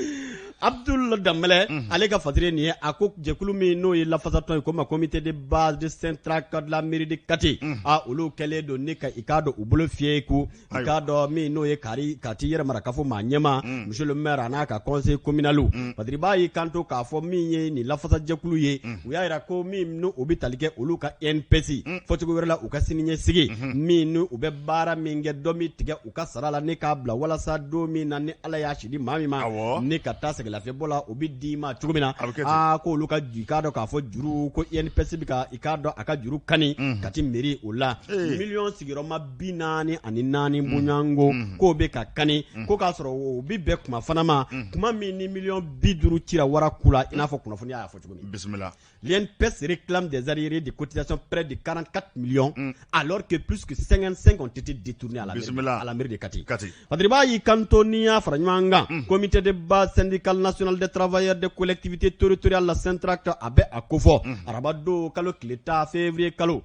Abdul Danbɛlɛ, ale ka fasiri nin ye. A ko jɛkulu min n'o ye lafasatɔn ye, ko ma comité de base de Syntrac de la mairie de Kati, a olu kɛlen don ni ka i k'a dɔn u bolo fiyɛ ko i k'a dɔn min n'o ye kari Kati yɛrɛ mara kafo maa ɲɛma, monsieur le maire a n'a ka conseil communal. Fasiriba y'i kanto k'a fɔ min ye nin lafasajɛkulu ye, u y'a jira ko min n'o bɛ tali kɛ olu ka INPS, fɔcogo wɛrɛ la u ka siniɲɛsigi, min n'u bɛ baara min kɛ, dɔ min tigɛ u ka sara la ni k'a bila walasa don min na ni Ala y'a si di maa min ma ni ka taa sɛgɛlafiɲɛbɔ la, o bɛ d'i ma cogo min na. Aa, ko olu ka i k'a dɔn k'a fɔ juru ko INPS bɛ ka i k'a dɔn a ka juru kani Kati mairie o la, miliyɔn 44 bɔɲɔgɔnko k'o bɛ ka kani, ko k'a sɔrɔ o bɛ bɛn kuma fana ma, kuma min ni miliyɔn 50 cira wara ku la, i n'a fɔ kunnafoniya y'a fɔ cogo min. Bisimila. L'INPS réclame des arriérés de cotisation près de 44 millions, alors que plus que 55 ont été détournés à la mairie de Kati. Kati. Fasiriba y'i kanto n'i y'a fara ɲɔgɔn kan, comité de base syndical national des travailleurs des collectivités territoriales, la Syntrac, a bɛ a kofɔ araba don kalo tile 10 février kalo.